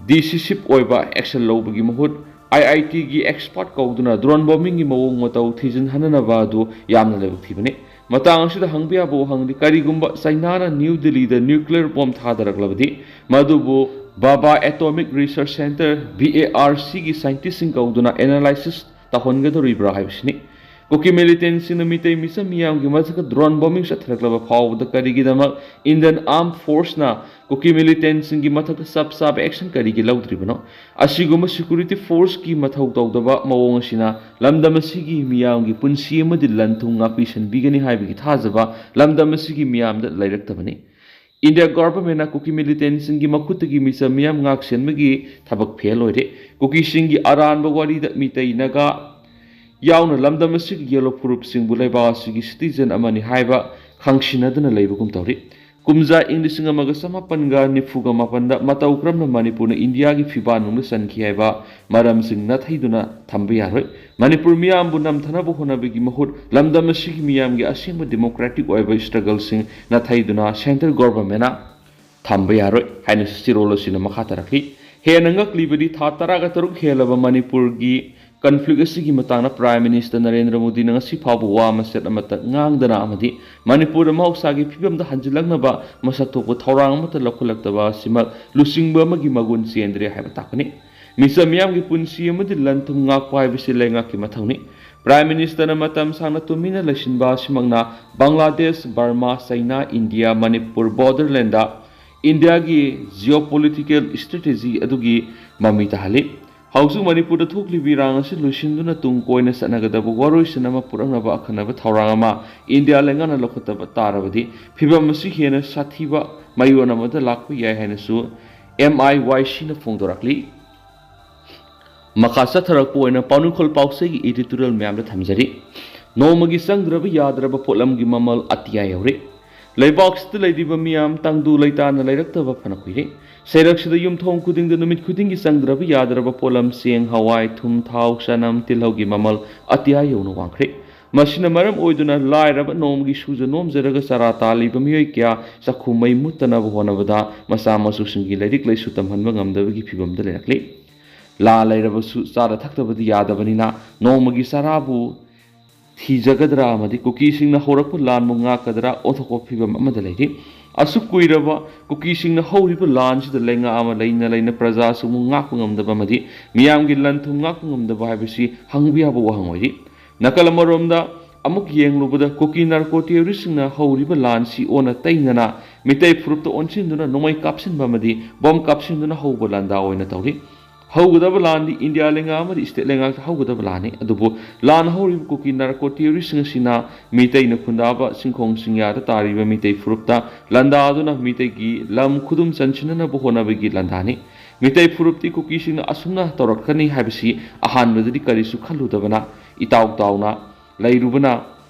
ꯗꯤꯁꯤꯁꯤꯞ ꯑꯣꯏꯕ ꯑꯦꯛꯁꯟ ꯂꯧꯕꯒꯤ ꯃꯍꯨꯠ ꯑꯥꯏ ꯑꯥꯏ ꯇꯤꯒꯤ ꯑꯦꯛꯁꯄꯔꯠ ꯀꯧꯗꯨꯅ ꯗ꯭ꯔꯣꯟ ꯕꯣꯝꯕꯤꯡꯒꯤ ꯃꯑꯣꯡ ꯃꯇꯧ ꯊꯤꯖꯤꯟꯍꯟꯅꯅꯕ ꯑꯗꯨ ꯌꯥꯝꯅ ꯂꯥꯏꯕꯛ ꯊꯤꯕꯅꯤ꯫ ꯃꯇꯥꯡ ꯑꯁꯤꯗ ꯍꯪꯕ ꯌꯥꯕ ꯋꯥꯍꯪꯗꯤ, ꯀꯔꯤꯒꯨꯝꯕ ꯆꯩꯅꯥꯅ ꯅ꯭ꯌꯨ ꯗꯤꯜꯂꯤꯗ ꯅ꯭ꯌꯨꯀ꯭ꯂꯤꯌꯔ ꯕꯣꯝ ꯊꯥꯗꯔꯛꯂꯕꯗꯤ ꯃꯗꯨꯕꯨ Bhabha atomic research centre, B A R ꯁꯤꯒꯤ ꯁꯥꯏꯟꯇꯤꯁꯁꯤꯡ ꯀꯧꯗꯨꯅ ꯑꯦꯅꯥꯂꯥꯏꯁꯤꯁ ꯇꯧꯍꯟꯒꯗꯧꯔꯤꯕ꯭ꯔꯥ ꯍꯥꯏꯕꯁꯤꯅꯤ꯫ ꯀꯨꯀꯤ ꯃꯤꯂꯤꯇꯦꯟꯁꯤꯡꯅ ꯃꯤꯇꯩ ꯃꯤꯆꯝ ꯃꯤꯌꯥꯝꯒꯤ ꯃꯊꯛꯇ ꯗ꯭ꯔꯣꯟ ꯕꯣꯝꯕꯤꯡ ꯆꯠꯊꯔꯛꯂꯕ ꯐꯥꯎꯕꯗ ꯀꯔꯤꯒꯤꯗꯃꯛ ꯏꯟꯗꯤꯌꯟ ꯑꯥꯔꯝ ꯐꯣꯔꯁꯅ ꯀꯨꯀꯤ ꯃꯤꯂꯤꯇꯦꯟꯁꯤꯡꯒꯤ ꯃꯊꯛꯇ ꯆꯞ ꯆꯥꯕ ꯑꯦꯛꯁꯟ ꯀꯔꯤꯒꯤ ꯂꯧꯗ꯭ꯔꯤꯕꯅꯣ? ꯑꯁꯤꯒꯨꯝꯕ ꯁꯦꯀ꯭ꯌꯨꯔꯤꯇꯤ ꯐꯣꯔꯁꯀꯤ ꯃꯊꯧ ꯇꯧꯗꯕ ꯃꯑꯣꯡ ꯑꯁꯤꯅ ꯂꯝꯗꯝ ꯑꯁꯤꯒꯤ ꯃꯤꯌꯥꯝꯒꯤ ꯄꯨꯟꯁꯤ ꯑꯃꯗꯤ ꯂꯟ ꯊꯨꯝ ꯉꯥꯛꯄꯤ ꯁꯦꯟꯕꯤꯒꯅꯤ ꯍꯥꯏꯕꯒꯤ ꯊꯥꯖꯕ ꯂꯝꯗꯝ ꯑꯁꯤꯒꯤ ꯃꯤꯌꯥꯝꯗ ꯂꯩꯔꯛꯇꯕꯅꯤ꯫ ꯏꯟꯗꯤꯌꯥ ꯒꯣꯚꯔꯟꯃꯦꯟꯠꯅ ꯀꯨꯀꯤ ꯃꯤꯂꯤꯇꯦꯟꯁꯤꯡꯒꯤ ꯃꯈꯨꯠꯇꯒꯤ ꯃꯤꯆꯝ ꯃꯤꯌꯥꯝ ꯉꯥꯛ ꯁꯦꯟꯕꯒꯤ ꯊꯕꯛ ꯐꯦꯜ ꯑꯣꯏꯔꯦ꯫ ꯀꯨꯀꯤꯁꯤꯡꯒꯤ ꯑꯔꯥꯟꯕ ꯋꯥꯔꯤꯗ ꯃꯤꯇꯩ, ꯅꯥꯒꯥ, ꯌꯥꯎꯅ ꯂꯝꯗꯝ ꯑꯁꯤꯒꯤ ꯌꯦꯜꯂꯣ ꯐꯨꯔꯨꯞꯁꯤꯡꯕꯨ ꯂꯩꯕꯥꯛ ꯑꯁꯤꯒꯤ citizen ꯑꯃꯅꯤ ꯍꯥꯏꯕ ꯈꯪꯁꯤꯟꯅꯗꯨꯅ ꯂꯩꯕꯒꯨꯝ ꯇꯧꯔꯤ꯫ ꯀꯨꯝꯖꯥ ꯏꯪ ꯂꯤꯁꯤꯡ ꯑꯃꯒ ꯆꯃꯥꯄꯟꯒ ꯅꯤꯐꯨꯒ ꯃꯥꯄꯟꯗ ꯃꯇꯧ ꯀꯔꯝꯅ ꯃꯅꯤꯄꯨꯔꯅ ꯏꯟꯗꯤꯌꯥꯒꯤ ꯐꯤꯕꯥꯟ ꯅꯨꯡꯗ ꯆꯟꯈꯤ ꯍꯥꯏꯕ ꯃꯔꯝꯁꯤꯡ ꯅꯥꯊꯩꯗꯨꯅ ꯊꯝꯕ ꯌꯥꯔꯣꯏ꯫ ꯃꯅꯤꯄꯨꯔ ꯃꯤꯌꯥꯝꯕꯨ ꯅꯝꯊꯅꯕ ꯍꯣꯠꯅꯕꯒꯤ ꯃꯍꯨꯠ ꯂꯝꯗꯝ ꯑꯁꯤꯒꯤ ꯃꯤꯌꯥꯝꯒꯤ ꯑꯁꯦꯡꯕ democratic ꯑꯣꯏꯕ struggleꯁꯤꯡ ꯅꯥꯊꯩꯗꯨꯅ central governmentꯅ ꯊꯝꯕ ꯌꯥꯔꯣꯏ ꯍꯥꯏꯅꯁꯨ ꯆꯦꯔꯣꯜ ꯑꯁꯤꯅ ꯃꯈꯥ ꯇꯥꯔꯛꯂꯤ꯫ ꯍꯦꯟꯅ ꯉꯛꯂꯤꯕꯗꯤ ꯊꯥ ꯇꯔꯥꯒ ꯇꯔꯨꯛ ꯍꯦꯜꯂꯕ ꯃꯅꯤꯄꯨꯔꯒꯤ conflict ꯑꯁꯤꯒꯤ ꯃꯇꯥꯡꯗ Prime Minister ꯅꯔꯦꯟꯗ꯭ꯔ ꯃꯣꯗꯤꯅ ꯉꯁꯤ ꯐꯥꯎꯕ ꯋꯥ ꯃꯆꯦꯠ ꯑꯃꯠꯇ ꯉꯥꯡꯗꯅ ꯑꯃꯗꯤ ꯃꯅꯤꯄꯨꯔꯗ ꯃꯍꯧꯁꯥꯒꯤ ꯐꯤꯕꯝꯗ ꯍꯟꯖꯤꯜꯂꯛꯅꯕ ꯃꯁꯛ ꯊꯣꯛꯄ ꯊꯧꯔꯥꯡ ꯑꯃꯠꯇ ꯂꯧꯈꯠꯂꯛꯇꯕ ꯑꯁꯤꯃꯛ ꯂꯨꯆꯤꯡꯕ ꯑꯃꯒꯤ ꯃꯒꯨꯟ ꯆꯦꯟꯗ꯭ꯔꯦ ꯍꯥꯏꯕ ꯇꯥꯛꯄꯅꯤ꯫ ꯃꯤꯆꯝ ꯃꯤꯌꯥꯝꯒꯤ ꯄꯨꯟꯁꯤ ꯑꯃꯗꯤ ꯂꯟ ꯊꯨꯝ ꯉꯥꯛꯄ ꯍꯥꯏꯕꯁꯤ ꯂꯩꯉꯥꯛꯀꯤ ꯃꯊꯧꯅꯤ꯫ Prime Ministerꯅ ꯃꯇꯝ ꯁꯥꯡꯅ ꯇꯨꯃꯤꯟꯅ ꯂꯩꯁꯤꯟꯕ ꯑꯁꯤꯃꯛꯅ ꯕꯪꯒ꯭ꯂꯥꯗꯦꯁ, ꯕꯔꯃꯥ, ꯆꯩꯅꯥ, ꯏꯟꯗꯤꯌꯥ, ꯃꯅꯤꯄꯨꯔ borderlandꯗ ꯏꯟꯗꯤꯌꯥꯒꯤ geopolitical strategy ꯑꯗꯨꯒꯤ ꯃꯃꯤ ꯇꯥꯍꯜꯂꯤ꯫ ꯍꯧꯖꯤꯛ ꯃꯅꯤꯄꯨꯔꯗ ꯊꯣꯛꯂꯤꯕ ꯏꯔꯥꯡ ꯑꯁꯤ ꯂꯣꯏꯁꯤꯟꯗꯨꯅ ꯇꯨꯡ ꯀꯣꯏꯅ ꯆꯠꯅꯒꯗꯕ ꯋꯥꯔꯣꯏꯁꯤꯟ ꯑꯃ ꯄꯨꯔꯛꯅꯕ ꯑꯈꯟꯅꯕ ꯊꯧꯔꯥꯡ ꯑꯃ ꯏꯟꯗꯤꯌꯥ ꯂꯩꯉꯥꯛꯅ ꯂꯧꯈꯠꯇꯕ ꯇꯥꯔꯕꯗꯤ ꯐꯤꯕꯝ ꯑꯁꯤ ꯍꯦꯟꯅ ꯁꯥꯊꯤꯕ ꯃꯌꯣꯟ ꯑꯃꯗ ꯂꯥꯛꯄ ꯌꯥꯏ ꯍꯥꯏꯅꯁꯨ MIYCꯅ ꯐꯣꯡꯗꯣꯔꯛꯂꯤ꯫ ꯃꯈꯥ ꯆꯠꯊꯔꯛꯄ ꯑꯣꯏꯅ ꯄꯥꯎꯅꯤꯡꯈꯣꯜ ꯄꯥꯎꯆꯦꯒꯤ editorial ꯃꯌꯥꯝꯗ ꯊꯝꯖꯔꯤ꯫ ꯅꯣꯡꯃꯒꯤ ꯆꯪꯗ꯭ꯔꯕ ꯌꯥꯗ꯭ꯔꯕ ꯄꯣꯠꯂꯝꯒꯤ ꯃꯃꯜ ꯑꯇꯤꯌꯥ ꯌꯧꯔꯦ꯫ ꯂꯩꯕꯥꯛꯁꯤꯗ ꯂꯩꯔꯤꯕ ꯃꯤꯌꯥꯝ ꯇꯪꯗꯨ ꯂꯩꯇꯥꯅ ꯂꯩꯔꯛꯇꯕ ꯐꯅ ꯀꯨꯏꯔꯦ꯫ ꯁꯩꯔꯛꯁꯤꯗ ꯌꯨꯝꯊꯣꯡ ꯈꯨꯗꯤꯡꯗ ꯅꯨꯃꯤꯠ ꯈꯨꯗꯤꯡꯒꯤ ꯆꯪꯗ꯭ꯔꯕ ꯌꯥꯗ꯭ꯔꯕ ꯄꯣꯠꯂꯝ ꯆꯦꯡ, ꯍꯋꯥꯏ, ꯊꯨꯝ, ꯊꯥꯎ, ꯆꯅꯝ, ꯇꯤꯜꯍꯧꯒꯤ ꯃꯃꯜ ꯑꯇꯤꯌꯥ ꯌꯧꯅ ꯋꯥꯡꯈ꯭ꯔꯦ꯫ ꯃꯁꯤꯅ ꯃꯔꯝ ꯑꯣꯏꯗꯨꯅ ꯂꯥꯏꯔꯕ ꯅꯣꯡꯃꯒꯤ ꯁꯨꯖ ꯅꯣꯝꯖꯔꯒ ꯆꯔꯥ ꯇꯥꯜꯂꯤꯕ ꯃꯤꯑꯣꯏ ꯀꯌꯥ ꯆꯥꯛꯈꯨꯝ ꯃꯩ ꯃꯨꯠꯇꯅꯕ ꯍꯣꯠꯅꯕꯗ ꯃꯆꯥ ꯃꯁꯨꯁꯤꯡꯒꯤ ꯂꯥꯏꯔꯤꯛ ꯂꯥꯏꯁꯨ ꯇꯝꯍꯟꯕ ꯉꯝꯗꯕꯒꯤ ꯐꯤꯕꯝꯗ ꯂꯩꯔꯛꯂꯤ꯫ ꯂꯥ ꯂꯩꯔꯕꯁꯨ ꯆꯥꯗ ꯊꯛꯇꯕꯗꯤ ꯌꯥꯗꯕꯅꯤꯅ ꯅꯣꯡꯃꯒꯤ ꯆꯔꯥꯕꯨ ꯊꯤꯖꯒꯗ꯭ꯔꯥ ꯑꯃꯗꯤ ꯀꯨꯀꯤꯁꯤꯡꯅ ꯍꯧꯔꯛꯄ ꯂꯥꯟꯕꯨ ꯉꯥꯛꯀꯗ꯭ꯔꯥ ꯑꯣꯟꯊꯣꯛꯄ ꯐꯤꯕꯝ ꯑꯃꯗ ꯂꯩꯔꯤ꯫ ꯑꯁꯨꯛ ꯀꯨꯏꯔꯕ ꯀꯨꯀꯤꯁꯤꯡꯅ ꯍꯧꯔꯤꯕ ꯂꯥꯟꯁꯤꯗ ꯂꯩꯉꯥꯛ ꯑꯃ ꯂꯩꯅ ꯂꯩꯅ ꯄ꯭ꯔꯖꯥꯁꯤꯡꯕꯨ ꯉꯥꯛꯄ ꯉꯝꯗꯕ ꯑꯃꯗꯤ ꯃꯤꯌꯥꯝꯒꯤ ꯂꯟ ꯊꯨꯝ ꯉꯥꯛꯄ ꯉꯝꯗꯕ ꯍꯥꯏꯕꯁꯤ ꯍꯪꯕ ꯌꯥꯕ ꯋꯥꯍꯪ ꯑꯣꯏꯔꯤ꯫ ꯅꯥꯀꯜ ꯑꯃꯔꯣꯝꯗ ꯑꯃꯨꯛ ꯌꯦꯡꯂꯨꯕꯗ ꯀꯨꯀꯤ narco terroristꯁꯤꯡꯅ ꯍꯧꯔꯤꯕ ꯂꯥꯟꯁꯤ ꯑꯣꯟꯅ ꯇꯩꯅꯅ ꯃꯤꯇꯩ ꯐꯨꯔꯨꯞꯇ ꯑꯣꯟꯁꯤꯟꯗꯨꯅ ꯅꯣꯡꯃꯩ ꯀꯥꯞꯁꯤꯟꯕ ꯑꯃꯗꯤ ꯕꯣꯝ ꯀꯥꯞꯁꯤꯟꯗꯨꯅ ꯍꯧꯕ ꯂꯥꯟꯗꯥ ꯑꯣꯏꯅ ꯇꯧꯔꯤ꯫ ꯍꯧꯒꯗꯕ ꯂꯥꯟꯗꯤ ꯏꯟꯗꯤꯌꯥ ꯂꯩꯉꯥꯛ ꯑꯃꯗꯤ state ꯂꯩꯉꯥꯛꯇ ꯍꯧꯒꯗꯕ ꯂꯥꯟꯅꯤ꯫ ꯑꯗꯨꯕꯨ ꯂꯥꯟ ꯍꯧꯔꯤꯕ ꯀꯨꯀꯤ narco terroristꯁꯤꯡ ꯑꯁꯤꯅ ꯃꯤꯇꯩꯅ ꯈꯨꯟꯗꯥꯕ ꯆꯤꯡꯈꯣꯡ ꯆꯤꯡꯌꯥꯗ ꯇꯥꯔꯤꯕ ꯃꯤꯇꯩ ꯐꯨꯔꯨꯞꯇ ꯂꯥꯟꯗꯥꯗꯨꯅ ꯃꯤꯇꯩꯒꯤ ꯂꯝ ꯈꯨꯗꯨꯝ ꯆꯟꯁꯤꯟꯅꯅꯕ ꯍꯣꯠꯅꯕꯒꯤ ꯂꯥꯟꯗꯥꯅꯤ꯫ ꯃꯤꯇꯩ ꯐꯨꯔꯨꯞꯇꯤ ꯀꯨꯀꯤꯁꯤꯡꯅ ꯑꯁꯨꯝꯅ ꯇꯧꯔꯛꯀꯅꯤ ꯍꯥꯏꯕꯁꯤ ꯑꯍꯥꯟꯕꯗꯗꯤ ꯀꯔꯤꯁꯨ ꯈꯜꯂꯨꯗꯕꯅ ꯏꯇꯥꯎ ꯇꯥꯎꯅ ꯂꯩꯔꯨꯕꯅ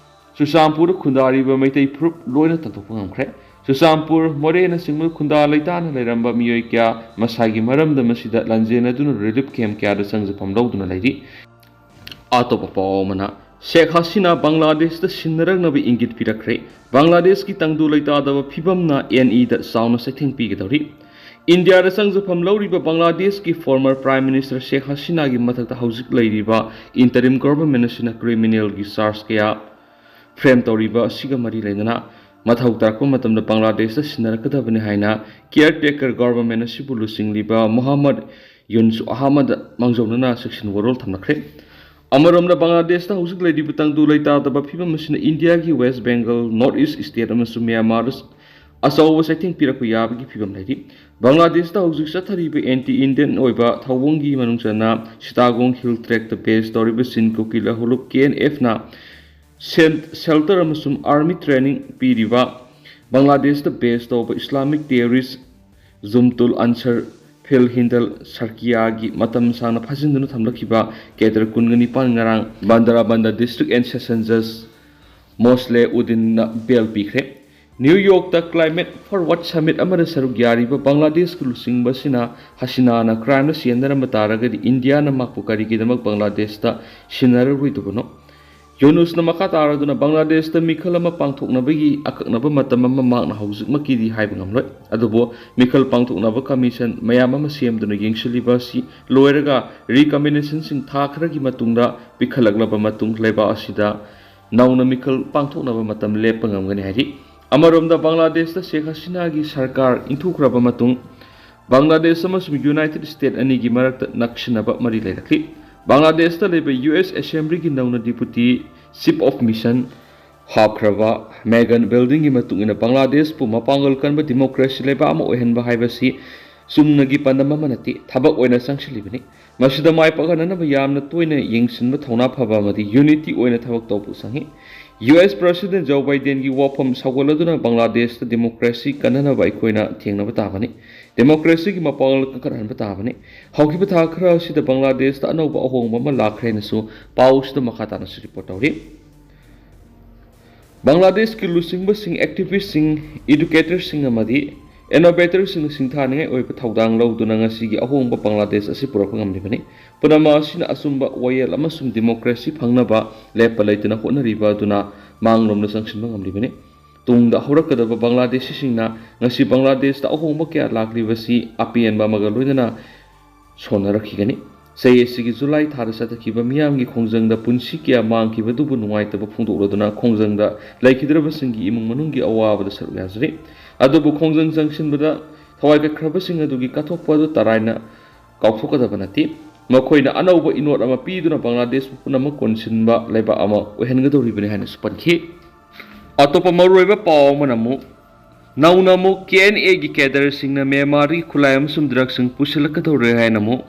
ꯆꯨꯔꯆꯥꯟꯄꯨꯔꯗ ꯈꯨꯟꯗꯥꯔꯤꯕ ꯃꯩꯇꯩ ꯐꯨꯔꯨꯞ ꯂꯣꯏꯅ ꯇꯥꯟꯊꯣꯛꯄ ꯉꯝꯈ꯭ꯔꯦ꯫ ꯆꯨꯔꯆꯥꯟꯄꯨꯔ, ꯃꯣꯔꯦꯅꯆꯤꯡꯕ ꯈꯨꯟꯗꯥ ꯂꯩꯇꯥꯅ ꯂꯩꯔꯝꯕ ꯃꯤꯑꯣꯏ ꯀꯌꯥ ꯃꯁꯥꯒꯤ ꯃꯔꯝꯗꯝ ꯑꯁꯤꯗ ꯂꯥꯟꯖꯦꯟꯅꯗꯨꯅ ꯔꯤꯂꯤꯐ ꯀꯦꯝꯞ ꯀꯌꯥꯗ ꯆꯪꯖꯐꯝ ꯂꯧꯗꯨꯅ ꯂꯩꯔꯤ꯫ ꯑꯇꯣꯞꯄ ꯄꯥꯎ ꯑꯃꯅ, ꯁꯦꯈ ꯍꯁꯤꯅꯥ ꯕꯪꯒ꯭ꯂꯥꯗꯦꯁꯇ ꯁꯤꯟꯅꯔꯛꯅꯕ ꯏꯪꯒꯤꯠ ꯄꯤꯔꯛꯈ꯭ꯔꯦ꯫ ꯕꯪꯒ꯭ꯂꯥꯗꯦꯁꯀꯤ ꯇꯪꯗꯨ ꯂꯩꯇꯥꯗꯕ ꯐꯤꯕꯝꯅ ꯑꯦꯟ ꯏꯗ ꯆꯥꯎꯅ ꯆꯩꯊꯦꯡ ꯄꯤꯒꯗꯧꯔꯤ꯫ ꯏꯟꯗꯤꯌꯥꯗ ꯆꯪꯖꯐꯝ ꯂꯧꯔꯤꯕ ꯕꯪꯒ꯭ꯂꯥꯗꯦꯁꯀꯤ ꯐꯣꯔꯃꯔ ꯄ꯭ꯔꯥꯏꯝ ꯃꯤꯅꯤꯁꯇꯔ ꯁꯦꯈ ꯍꯁꯤꯅꯥꯒꯤ ꯃꯊꯛꯇ ꯍꯧꯖꯤꯛ ꯂꯩꯔꯤꯕ ꯏꯟꯇꯔꯤꯝ ꯒꯣꯚꯔꯟꯃꯦꯟꯠ ꯑꯁꯤꯅ ꯀ꯭ꯔꯤꯃꯤꯅꯦꯜꯒꯤ ꯆꯥꯔꯖ ꯀꯌꯥ ꯐ꯭ꯔꯦꯝ ꯇꯧꯔꯤꯕ ꯑꯁꯤꯒ ꯃꯔꯤ ꯂꯩꯅꯅ ꯃꯊꯧ ꯇꯥꯔꯛꯄ ꯃꯇꯝꯗ ꯕꯪꯒ꯭ꯂꯥꯗꯦꯁꯇ ꯁꯤꯟꯅꯔꯛꯀꯗꯕꯅꯤ ꯍꯥꯏꯅ ꯀꯤꯌꯔ ꯇꯦꯀꯔ ꯒꯣꯚꯔꯟꯃꯦꯟꯠ ꯑꯁꯤꯕꯨ ꯂꯨꯆꯤꯡꯂꯤꯕ ꯃꯣꯍꯝꯃꯗ ꯌꯨꯟꯁ ꯑꯍꯃꯗ ꯃꯥꯡꯖꯧꯅꯅ ꯆꯦꯛꯁꯤꯟ ꯋꯥꯔꯣꯜ ꯊꯝꯂꯛꯈ꯭ꯔꯦ꯫ ꯑꯃꯔꯣꯝꯗ ꯕꯪꯒ꯭ꯂꯥꯗꯦꯁꯇ ꯍꯧꯖꯤꯛ ꯂꯩꯔꯤꯕ ꯇꯪꯗꯨ ꯂꯩꯇꯥꯗꯕ ꯐꯤꯕꯝ ꯑꯁꯤꯅ ꯏꯟꯗꯤꯌꯥꯒꯤ west Bengal, north east state ꯑꯃꯁꯨꯡ ꯃ꯭ꯌꯥꯟꯃꯥꯔꯗ ꯑꯆꯧꯕ ꯆꯩꯊꯦꯡ ꯄꯤꯔꯛꯄ ꯌꯥꯕꯒꯤ ꯐꯤꯕꯝ ꯂꯩꯔꯤ꯫ ꯕꯪꯒ꯭ꯂꯥꯗꯦꯁꯇ ꯍꯧꯖꯤꯛ ꯆꯠꯊꯔꯤꯕ ꯑꯦꯟꯇꯤ ꯏꯟꯗꯤꯌꯟ ꯑꯣꯏꯕ ꯊꯧꯑꯣꯡꯒꯤ ꯃꯅꯨꯡ ꯆꯟꯅ ꯁꯤꯇꯥꯒꯣꯡ ꯍꯤꯜ ꯇ꯭ꯔꯦꯛꯇ ꯕꯦꯖ ꯇꯧꯔꯤꯕ ꯆꯤꯟ ꯀꯨꯀꯤ ꯂꯍꯨꯂꯨꯞ ꯀꯦ ꯑꯦꯟ ꯑꯦꯐꯅ ꯁꯦꯜꯇꯔ ꯑꯃꯁꯨꯡ ꯑꯥꯔꯃꯤ ꯇ꯭ꯔꯦꯅꯤꯡ ꯄꯤꯔꯤꯕ ꯕꯪꯒ꯭ꯂꯥꯗꯦꯁꯇ ꯕꯦꯖ ꯇꯧꯕ ꯏꯁꯂꯥꯃꯤꯛ ꯇꯦꯔꯣꯔꯤꯁ ꯖꯨꯝꯇꯨꯜ ꯑꯟꯁꯔ ꯐꯤꯜ ꯍꯤꯟꯗꯜ ꯁꯔꯀꯤꯌꯥꯒꯤ ꯃꯇꯝ ꯁꯥꯡꯅ ꯐꯥꯖꯤꯟꯗꯨꯅ ꯊꯝꯂꯛꯈꯤꯕ ꯀꯦꯗꯔ ꯀꯨꯟꯒ ꯅꯤꯄꯥꯟ ꯉꯔꯥꯡ ꯕꯟꯗꯔꯥꯕꯟꯗ ꯗꯤꯁꯇ꯭ꯔꯤꯛ ꯑꯦꯟ ꯁꯦꯁꯟ ꯖꯖ ꯃꯣꯁꯂꯦ ꯎꯗꯤꯟꯅ ꯕꯦꯜ ꯄꯤꯈ꯭ꯔꯦ꯫ ꯅ꯭ꯌꯨ ꯌꯣꯔꯛꯇ ꯀ꯭ꯂꯥꯏꯃꯦꯠ ꯐꯣꯔꯋꯥꯔꯗ ꯁꯃꯤꯠ ꯑꯃꯗ ꯁꯔꯨꯛ ꯌꯥꯔꯤꯕ ꯕꯪꯒ꯭ꯂꯥꯗꯦꯁꯀꯤ ꯂꯨꯆꯤꯡꯕꯁꯤꯅ ꯍꯁꯤꯅꯥꯅ ꯀ꯭ꯔꯥꯏꯝꯗ ꯆꯦꯟꯅꯔꯝꯕ ꯇꯥꯔꯒꯗꯤ ꯏꯟꯗꯤꯌꯥꯅ ꯃꯍꯥꯛꯄꯨ ꯀꯔꯤꯒꯤꯗꯃꯛ ꯕꯪꯒ꯭ꯂꯥꯗꯦꯁꯇ ꯁꯤꯟꯅꯔꯔꯣꯏꯗꯕꯅꯣ? ꯌꯨꯅꯨꯁꯅ ꯃꯈꯥ ꯇꯥꯔꯗꯨꯅ ꯕꯪꯒ꯭ꯂꯥꯗꯦꯁꯇ ꯃꯤꯈꯜ ꯑꯃ ꯄꯥꯡꯊꯣꯛꯅꯕꯒꯤ ꯑꯀꯛꯅꯕ ꯃꯇꯝ ꯑꯃ ꯃꯍꯥꯛꯅ ꯍꯧꯖꯤꯛꯃꯛꯀꯤꯗꯤ ꯍꯥꯏꯕ ꯉꯝꯂꯣꯏ, ꯑꯗꯨꯕꯨ ꯃꯤꯈꯜ ꯄꯥꯡꯊꯣꯛꯅꯕ ꯀꯃꯤꯁꯟ ꯃꯌꯥꯝ ꯑꯃ ꯁꯦꯝꯗꯨꯅ ꯌꯦꯡꯁꯤꯜꯂꯤꯕ ꯑꯁꯤ ꯂꯣꯏꯔꯒ ꯔꯤꯀꯃꯦꯟꯗꯦꯁꯟꯁꯤꯡ ꯊꯥ ꯈꯔꯒꯤ ꯃꯇꯨꯡꯗ ꯄꯤꯈꯠꯂꯛꯂꯕ ꯃꯇꯨꯡ ꯂꯩꯕꯥꯛ ꯑꯁꯤꯗ ꯅꯧꯅ ꯃꯤꯈꯜ ꯄꯥꯡꯊꯣꯛꯅꯕ ꯃꯇꯝ ꯂꯦꯞꯄ ꯉꯝꯒꯅꯤ ꯍꯥꯏꯔꯤ꯫ ꯑꯃꯔꯣꯝꯗ ꯕꯪꯒ꯭ꯂꯥꯗꯦꯁꯇ ꯁꯦꯈ ꯍꯁꯤꯅꯥꯒꯤ ꯁꯔꯀꯥꯔ ꯏꯟꯊꯨꯈ꯭ꯔꯕ ꯃꯇꯨꯡ ꯕꯪꯒ꯭ꯂꯥꯗꯦꯁ ꯑꯃꯁꯨꯡ ꯌꯨꯅꯥꯏꯇꯦꯗ ꯁ꯭ꯇꯦꯠ ꯑꯅꯤꯒꯤ ꯃꯔꯛꯇ ꯅꯛꯁꯤꯟꯅꯕ ꯃꯔꯤ ꯂꯩꯔꯛꯂꯤ꯫ ꯕꯪꯒ꯭ꯂꯥꯗꯦꯁꯇ ꯂꯩꯕ ꯌꯨ ꯑꯦꯁ ꯑꯦꯁꯦꯝꯕ꯭ꯂꯤꯒꯤ ꯅꯧꯅ ꯗꯤꯄꯨꯇꯤ ꯆꯤꯐ ꯑꯣꯐ ꯃꯤꯁꯟ ꯍꯥꯞꯈ꯭ꯔꯕ ꯃꯦꯒꯟ ꯕꯤꯜꯗꯤꯡꯒꯤ ꯃꯇꯨꯡ ꯏꯟꯅ ꯕꯪꯒ꯭ꯂꯥꯗꯦꯁꯄꯨ ꯃꯄꯥꯡꯒꯜ ꯀꯟꯕ ꯗꯤꯃꯣꯀ꯭ꯔꯦꯁꯤ ꯂꯩꯕꯥꯛ ꯑꯃ ꯑꯣꯏꯍꯟꯕ ꯍꯥꯏꯕꯁꯤ ꯆꯨꯝꯅꯒꯤ ꯄꯥꯟꯗꯝ ꯑꯃ ꯅꯠꯇꯦ, ꯊꯕꯛ ꯑꯣꯏꯅ ꯆꯪꯁꯤꯜꯂꯤꯕꯅꯤ꯫ ꯃꯁꯤꯗ ꯃꯥꯏ ꯄꯥꯛꯍꯟꯅꯅꯕ ꯌꯥꯝꯅ ꯇꯣꯏꯅ ꯌꯦꯡꯁꯤꯟꯕ ꯊꯧꯅꯥ ꯐꯕ ꯑꯃꯗꯤ ꯌꯨꯅꯤꯇꯤ ꯑꯣꯏꯅ ꯊꯕꯛ ꯇꯧꯕ ꯆꯪꯏ꯫ ꯌꯨ ꯑꯦꯁ ꯄ꯭ꯔꯁꯤꯗꯦꯟꯠ ꯖꯣ ꯕꯥꯏꯗꯦꯟꯒꯤ ꯋꯥꯐꯝ ꯁꯧꯒꯠꯂꯗꯨꯅ ꯕꯪꯒ꯭ꯂꯥꯗꯦꯁꯇ ꯗꯤꯃꯣꯀ꯭ꯔꯦꯁꯤ ꯀꯟꯅꯅꯕ ꯑꯩꯈꯣꯏꯅ ꯊꯦꯡꯅꯕ ꯇꯥꯕꯅꯤ꯫ ꯗꯦꯃꯣꯀ꯭ꯔꯦꯁꯤꯒꯤ ꯃꯄꯥꯡꯒꯜ ꯀꯟꯈꯠꯍꯟꯕ ꯇꯥꯕꯅꯤ꯫ ꯍꯧꯈꯤꯕ ꯊꯥ ꯈꯔ ꯑꯁꯤꯗ ꯕꯪꯒ꯭ꯂꯥꯗꯦꯁꯇ ꯑꯅꯧꯕ ꯑꯍꯣꯡꯕ ꯑꯃ ꯂꯥꯛꯈ꯭ꯔꯦ ꯍꯥꯏꯅꯁꯨ ꯄꯥꯎ ꯑꯁꯤꯗ ꯃꯈꯥ ꯇꯥꯅꯁꯨ ꯔꯤꯄꯣꯔꯠ ꯇꯧꯔꯤ꯫ ꯕꯪꯒ꯭ꯂꯥꯗꯦꯁꯀꯤ ꯂꯨꯆꯤꯡꯕꯁꯤꯡ, ꯑꯦꯛꯇꯤꯚꯤꯁꯁꯤꯡ, ꯏꯗꯨꯀꯦꯇꯔꯁꯤꯡ ꯑꯃꯗꯤ ꯏꯅꯣꯚꯦꯇꯔꯁꯤꯡꯅ ꯁꯤꯡꯊꯥꯅꯤꯡꯉꯥꯏ ꯑꯣꯏꯕ ꯊꯧꯗꯥꯡ ꯂꯧꯗꯨꯅ ꯉꯁꯤꯒꯤ ꯑꯍꯣꯡꯕ ꯕꯪꯒ꯭ꯂꯥꯗꯦꯁ ꯑꯁꯤ ꯄꯨꯔꯛꯄ ꯉꯝꯂꯤꯕꯅꯤ꯫ ꯄꯨꯝꯅꯃꯛ ꯑꯁꯤꯅ ꯑꯆꯨꯝꯕ, ꯋꯥꯌꯦꯜ ꯑꯃꯁꯨꯡ ꯗꯤꯃꯣꯀ꯭ꯔꯦꯁꯤ ꯐꯪꯅꯕ ꯂꯦꯞꯄ ꯂꯩꯇꯅ ꯍꯣꯠꯅꯔꯤꯕ ꯑꯗꯨꯅ ꯃꯥꯡꯂꯣꯝꯗ ꯆꯪꯁꯤꯟꯕ ꯉꯝꯂꯤꯕꯅꯤ꯫ ꯇꯨꯡꯗ ꯍꯧꯔꯛꯀꯗꯕ ꯕꯪꯒ꯭ꯂꯥꯗꯦꯁꯤꯁꯤꯡꯅ ꯉꯁꯤ ꯕꯪꯒ꯭ꯂꯥꯗꯦꯁꯇ ꯑꯍꯣꯡꯕ ꯀꯌꯥ ꯂꯥꯛꯂꯤꯕꯁꯤ ꯑꯄꯦꯟꯕ ꯑꯃꯒ ꯂꯣꯏꯅꯅ ꯁꯣꯟꯅꯔꯛꯈꯤꯒꯅꯤ꯫ ꯆꯍꯤ ꯑꯁꯤꯒꯤ ꯖꯨꯂꯥꯏ ꯊꯥꯗ ꯆꯠꯊꯈꯤꯕ ꯃꯤꯌꯥꯝꯒꯤ ꯈꯣꯡꯖꯪꯗ ꯄꯨꯟꯁꯤ ꯀꯌꯥ ꯃꯥꯡꯈꯤꯕꯗꯨꯕꯨ ꯅꯨꯡꯉꯥꯏꯇꯕ ꯐꯣꯡꯗꯣꯛꯂꯗꯨꯅ ꯈꯣꯡꯖꯪꯗ ꯂꯩꯈꯤꯗ꯭ꯔꯕꯁꯤꯡꯒꯤ ꯏꯃꯨꯡ ꯃꯅꯨꯡꯒꯤ ꯑꯋꯥꯕꯗ ꯁꯔꯨꯛ ꯌꯥꯖꯔꯤ꯫ ꯑꯗꯨꯕꯨ ꯈꯣꯡꯖꯪ ꯆꯪꯁꯤꯟꯕꯗ ꯊꯋꯥꯏ ꯀꯠꯈ꯭ꯔꯕꯁꯤꯡ ꯑꯗꯨꯒꯤ ꯀꯠꯊꯣꯛꯄ ꯑꯗꯨ ꯇꯔꯥꯏꯅ ꯀꯥꯎꯊꯣꯛꯀꯗꯕ ꯅꯠꯇꯦ꯫ ꯃꯈꯣꯏꯅ ꯑꯅꯧꯕ ꯏꯅꯣꯠ ꯑꯃ ꯄꯤꯗꯨꯅ ꯕꯪꯒ꯭ꯂꯥꯗꯦꯁꯄꯨ ꯄꯨꯝꯅꯃꯛ ꯀꯣꯟꯁꯤꯟꯕ ꯂꯩꯕꯥꯛ ꯑꯃ ꯑꯣꯏꯍꯟꯒꯗꯧꯔꯤꯕꯅꯤ ꯍꯥꯏꯅꯁꯨ ꯄꯟꯈꯤ꯫ ꯑꯇꯣꯞꯄ ꯃꯔꯨꯑꯣꯏꯕ ꯄꯥꯎ ꯑꯃꯅ ꯑꯃꯨꯛ, ꯅꯧꯅ ꯑꯃꯨꯛ ꯀꯦ ꯑꯦꯟ ꯑꯦꯒꯤ ꯀꯦꯗꯔꯁꯤꯡꯅ ꯃ꯭ꯌꯥꯟꯃꯥꯔꯒꯤ ꯈꯨꯠꯂꯥꯏ ꯑꯃꯁꯨꯡ ꯗ꯭ꯔꯒꯁꯤꯡ ꯄꯨꯁꯤꯜꯂꯛꯀꯗꯧꯔꯦ ꯍꯥꯏꯅ ꯑꯃꯨꯛ꯫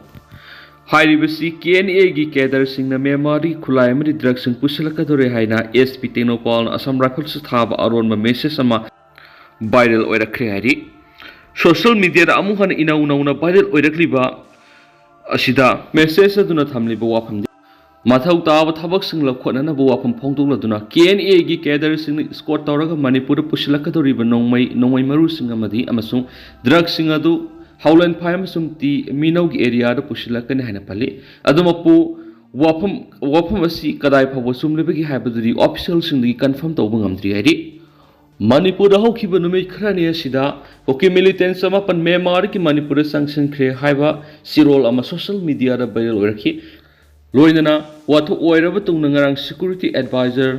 ꯍꯥꯏꯔꯤꯕꯁꯤ ꯀꯦ ꯑꯦꯟ ꯑꯦꯒꯤ ꯀꯦꯗꯔꯁꯤꯡꯅ ꯃ꯭ꯌꯥꯟꯃꯥꯔꯒꯤ ꯈꯨꯠꯂꯥꯏ ꯑꯃꯗꯤ ꯗ꯭ꯔꯒꯁꯤꯡ ꯄꯨꯁꯤꯜꯂꯛꯀꯗꯧꯔꯦ ꯍꯥꯏꯅ ꯑꯦꯁ ꯄꯤ ꯇꯦꯡꯅꯧꯄꯥꯜꯅ ꯑꯁꯥꯝ ꯔꯥꯏꯐꯜꯁꯇ ꯊꯥꯕ ꯑꯔꯣꯟꯕ ꯃꯦꯁꯦꯖ ꯑꯃ ꯚꯥꯏꯔꯦꯜ ꯑꯣꯏꯔꯛꯈ꯭ꯔꯦ ꯍꯥꯏꯔꯤ꯫ ꯁꯣꯁꯤꯌꯦꯜ ꯃꯤꯗꯤꯌꯥꯗ ꯑꯃꯨꯛ ꯍꯟꯅ ꯏꯅꯧ ꯅꯧꯅ ꯚꯥꯏꯔꯦꯜ ꯑꯣꯏꯔꯛꯂꯤꯕ ꯑꯁꯤꯗ ꯃꯦꯁꯦꯖ ꯑꯗꯨꯅ ꯊꯝꯂꯤꯕ ꯋꯥꯐꯝꯗꯤ, ꯃꯊꯧ ꯇꯥꯕ ꯊꯕꯛꯁꯤꯡ ꯂꯧꯈꯠꯅꯅꯕ ꯋꯥꯐꯝ ꯐꯣꯡꯗꯣꯛꯂꯗꯨꯅ ꯀꯦ ꯑꯦꯟ ꯑꯦꯒꯤ ꯀꯦꯗꯔꯁꯤꯡꯅ ꯏꯁꯀꯣꯔꯠ ꯇꯧꯔꯒ ꯃꯅꯤꯄꯨꯔꯗ ꯄꯨꯁꯤꯜꯂꯛꯀꯗꯧꯔꯤꯕ ꯅꯣꯡꯃꯩ, ꯅꯣꯡꯃꯩ ꯃꯔꯨꯁꯤꯡ ꯑꯃꯗꯤ ꯑꯃꯁꯨꯡ ꯗ꯭ꯔꯒꯁꯤꯡ ꯑꯗꯨ ꯍꯥꯎꯂꯦꯟꯐꯥꯏ ꯑꯃꯁꯨꯡ ꯇꯤ ꯃꯤꯅꯧꯒꯤ ꯑꯦꯔꯤꯌꯥꯗ ꯄꯨꯁꯤꯜꯂꯛꯀꯅꯤ ꯍꯥꯏꯅ ꯄꯜꯂꯤ꯫ ꯑꯗꯨꯃꯛꯄꯨ ꯋꯥꯐꯝ, ꯋꯥꯐꯝ ꯑꯁꯤ ꯀꯗꯥꯏ ꯐꯥꯎꯕ ꯆꯨꯝꯂꯤꯕꯒꯦ ꯍꯥꯏꯕꯗꯨꯗꯤ ꯑꯣꯐꯤꯁꯤꯌꯦꯜꯁꯤꯡꯗꯒꯤ ꯀꯟꯐꯥꯔꯝ ꯇꯧꯕ ꯉꯝꯗ꯭ꯔꯤ ꯍꯥꯏꯔꯤ꯫ ꯃꯅꯤꯄꯨꯔꯗ ꯍꯧꯈꯤꯕ ꯅꯨꯃꯤꯠ ꯈꯔꯅꯤ ꯑꯁꯤꯗ ꯀꯨꯀꯤ ꯃꯤꯂꯤꯇꯦꯟꯠ ꯆꯃꯥꯄꯟ ꯃ꯭ꯌꯥꯟꯃꯥꯔꯒꯤ ꯃꯅꯤꯄꯨꯔꯗ ꯆꯪꯁꯤꯟꯈ꯭ꯔꯦ ꯍꯥꯏꯕ ꯆꯤꯔꯣꯜ ꯑꯃ ꯁꯣꯁꯤꯌꯦꯜ ꯃꯤꯗꯤꯌꯥꯗ ꯚꯥꯏꯔꯦꯜ ꯑꯣꯏꯔꯛꯈꯤ꯫ ꯂꯣꯏꯅꯅ ꯋꯥꯊꯣꯛ ꯑꯣꯏꯔꯕ ꯇꯨꯡꯗ ꯉꯔꯥꯡ ꯁꯦꯀ꯭ꯌꯨꯔꯤꯇꯤ ꯑꯦꯗꯚꯥꯏꯖꯔ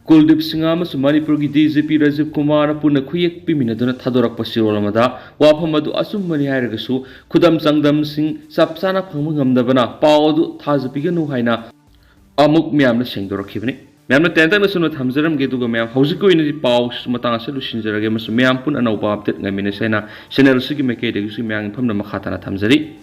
ꯀꯨꯜꯗꯤꯞ ꯁꯤꯡꯍ ꯑꯃꯁꯨꯡ ꯃꯅꯤꯄꯨꯔꯒꯤ ꯗꯤ ꯖꯤ ꯄꯤ ꯔꯥꯖꯤꯕ ꯀꯨꯃꯥꯔꯅ ꯄꯨꯟꯅ ꯈꯨꯌꯦꯛ ꯄꯤꯃꯤꯟꯅꯗꯨꯅ ꯊꯥꯗꯣꯔꯛꯄ ꯆꯤꯔꯣꯜ ꯑꯃꯗ ꯋꯥꯐꯝ ꯑꯗꯨ ꯑꯆꯨꯝꯕꯅꯤ ꯍꯥꯏꯔꯒꯁꯨ ꯈꯨꯗꯝ ꯆꯥꯡꯗꯝꯁꯤꯡ ꯆꯞ ꯆꯥꯅ ꯐꯪꯕ ꯉꯝꯗꯕꯅ ꯄꯥꯎ ꯑꯗꯨ ꯊꯥꯖꯕꯤꯒꯅꯨ ꯍꯥꯏꯅ ꯑꯃꯨꯛ ꯃꯌꯥꯝꯅ ꯁꯦꯡꯗꯣꯔꯛꯈꯤꯕꯅꯤ꯫ ꯃꯌꯥꯝꯅ ꯇꯦꯟꯇꯛꯅ ꯁꯨꯝꯅ ꯊꯝꯖꯔꯝꯒꯦ, ꯑꯗꯨꯒ ꯃꯌꯥꯝ ꯍꯧꯖꯤꯛꯀꯤ ꯑꯣꯏꯅꯗꯤ ꯄꯥꯎ ꯃꯇꯥꯡ ꯑꯁꯤꯗ ꯂꯣꯏꯁꯤꯟꯖꯔꯒꯦ ꯑꯃꯁꯨꯡ ꯃꯌꯥꯝ ꯄꯨꯟꯅ ꯑꯅꯧꯕ ꯑꯞꯗꯦꯠ ꯉꯥꯏꯃꯤꯟꯅꯁꯦ ꯍꯥꯏꯅ ꯆꯦꯅꯦꯜ ꯑꯁꯤꯒꯤ ꯃꯥꯏꯀꯩꯗꯒꯤꯁꯨ ꯃꯌꯥꯝꯒꯤ ꯃꯐꯝꯗ ꯃꯈꯥ ꯇꯥꯅ ꯊꯝꯖꯔꯤ꯫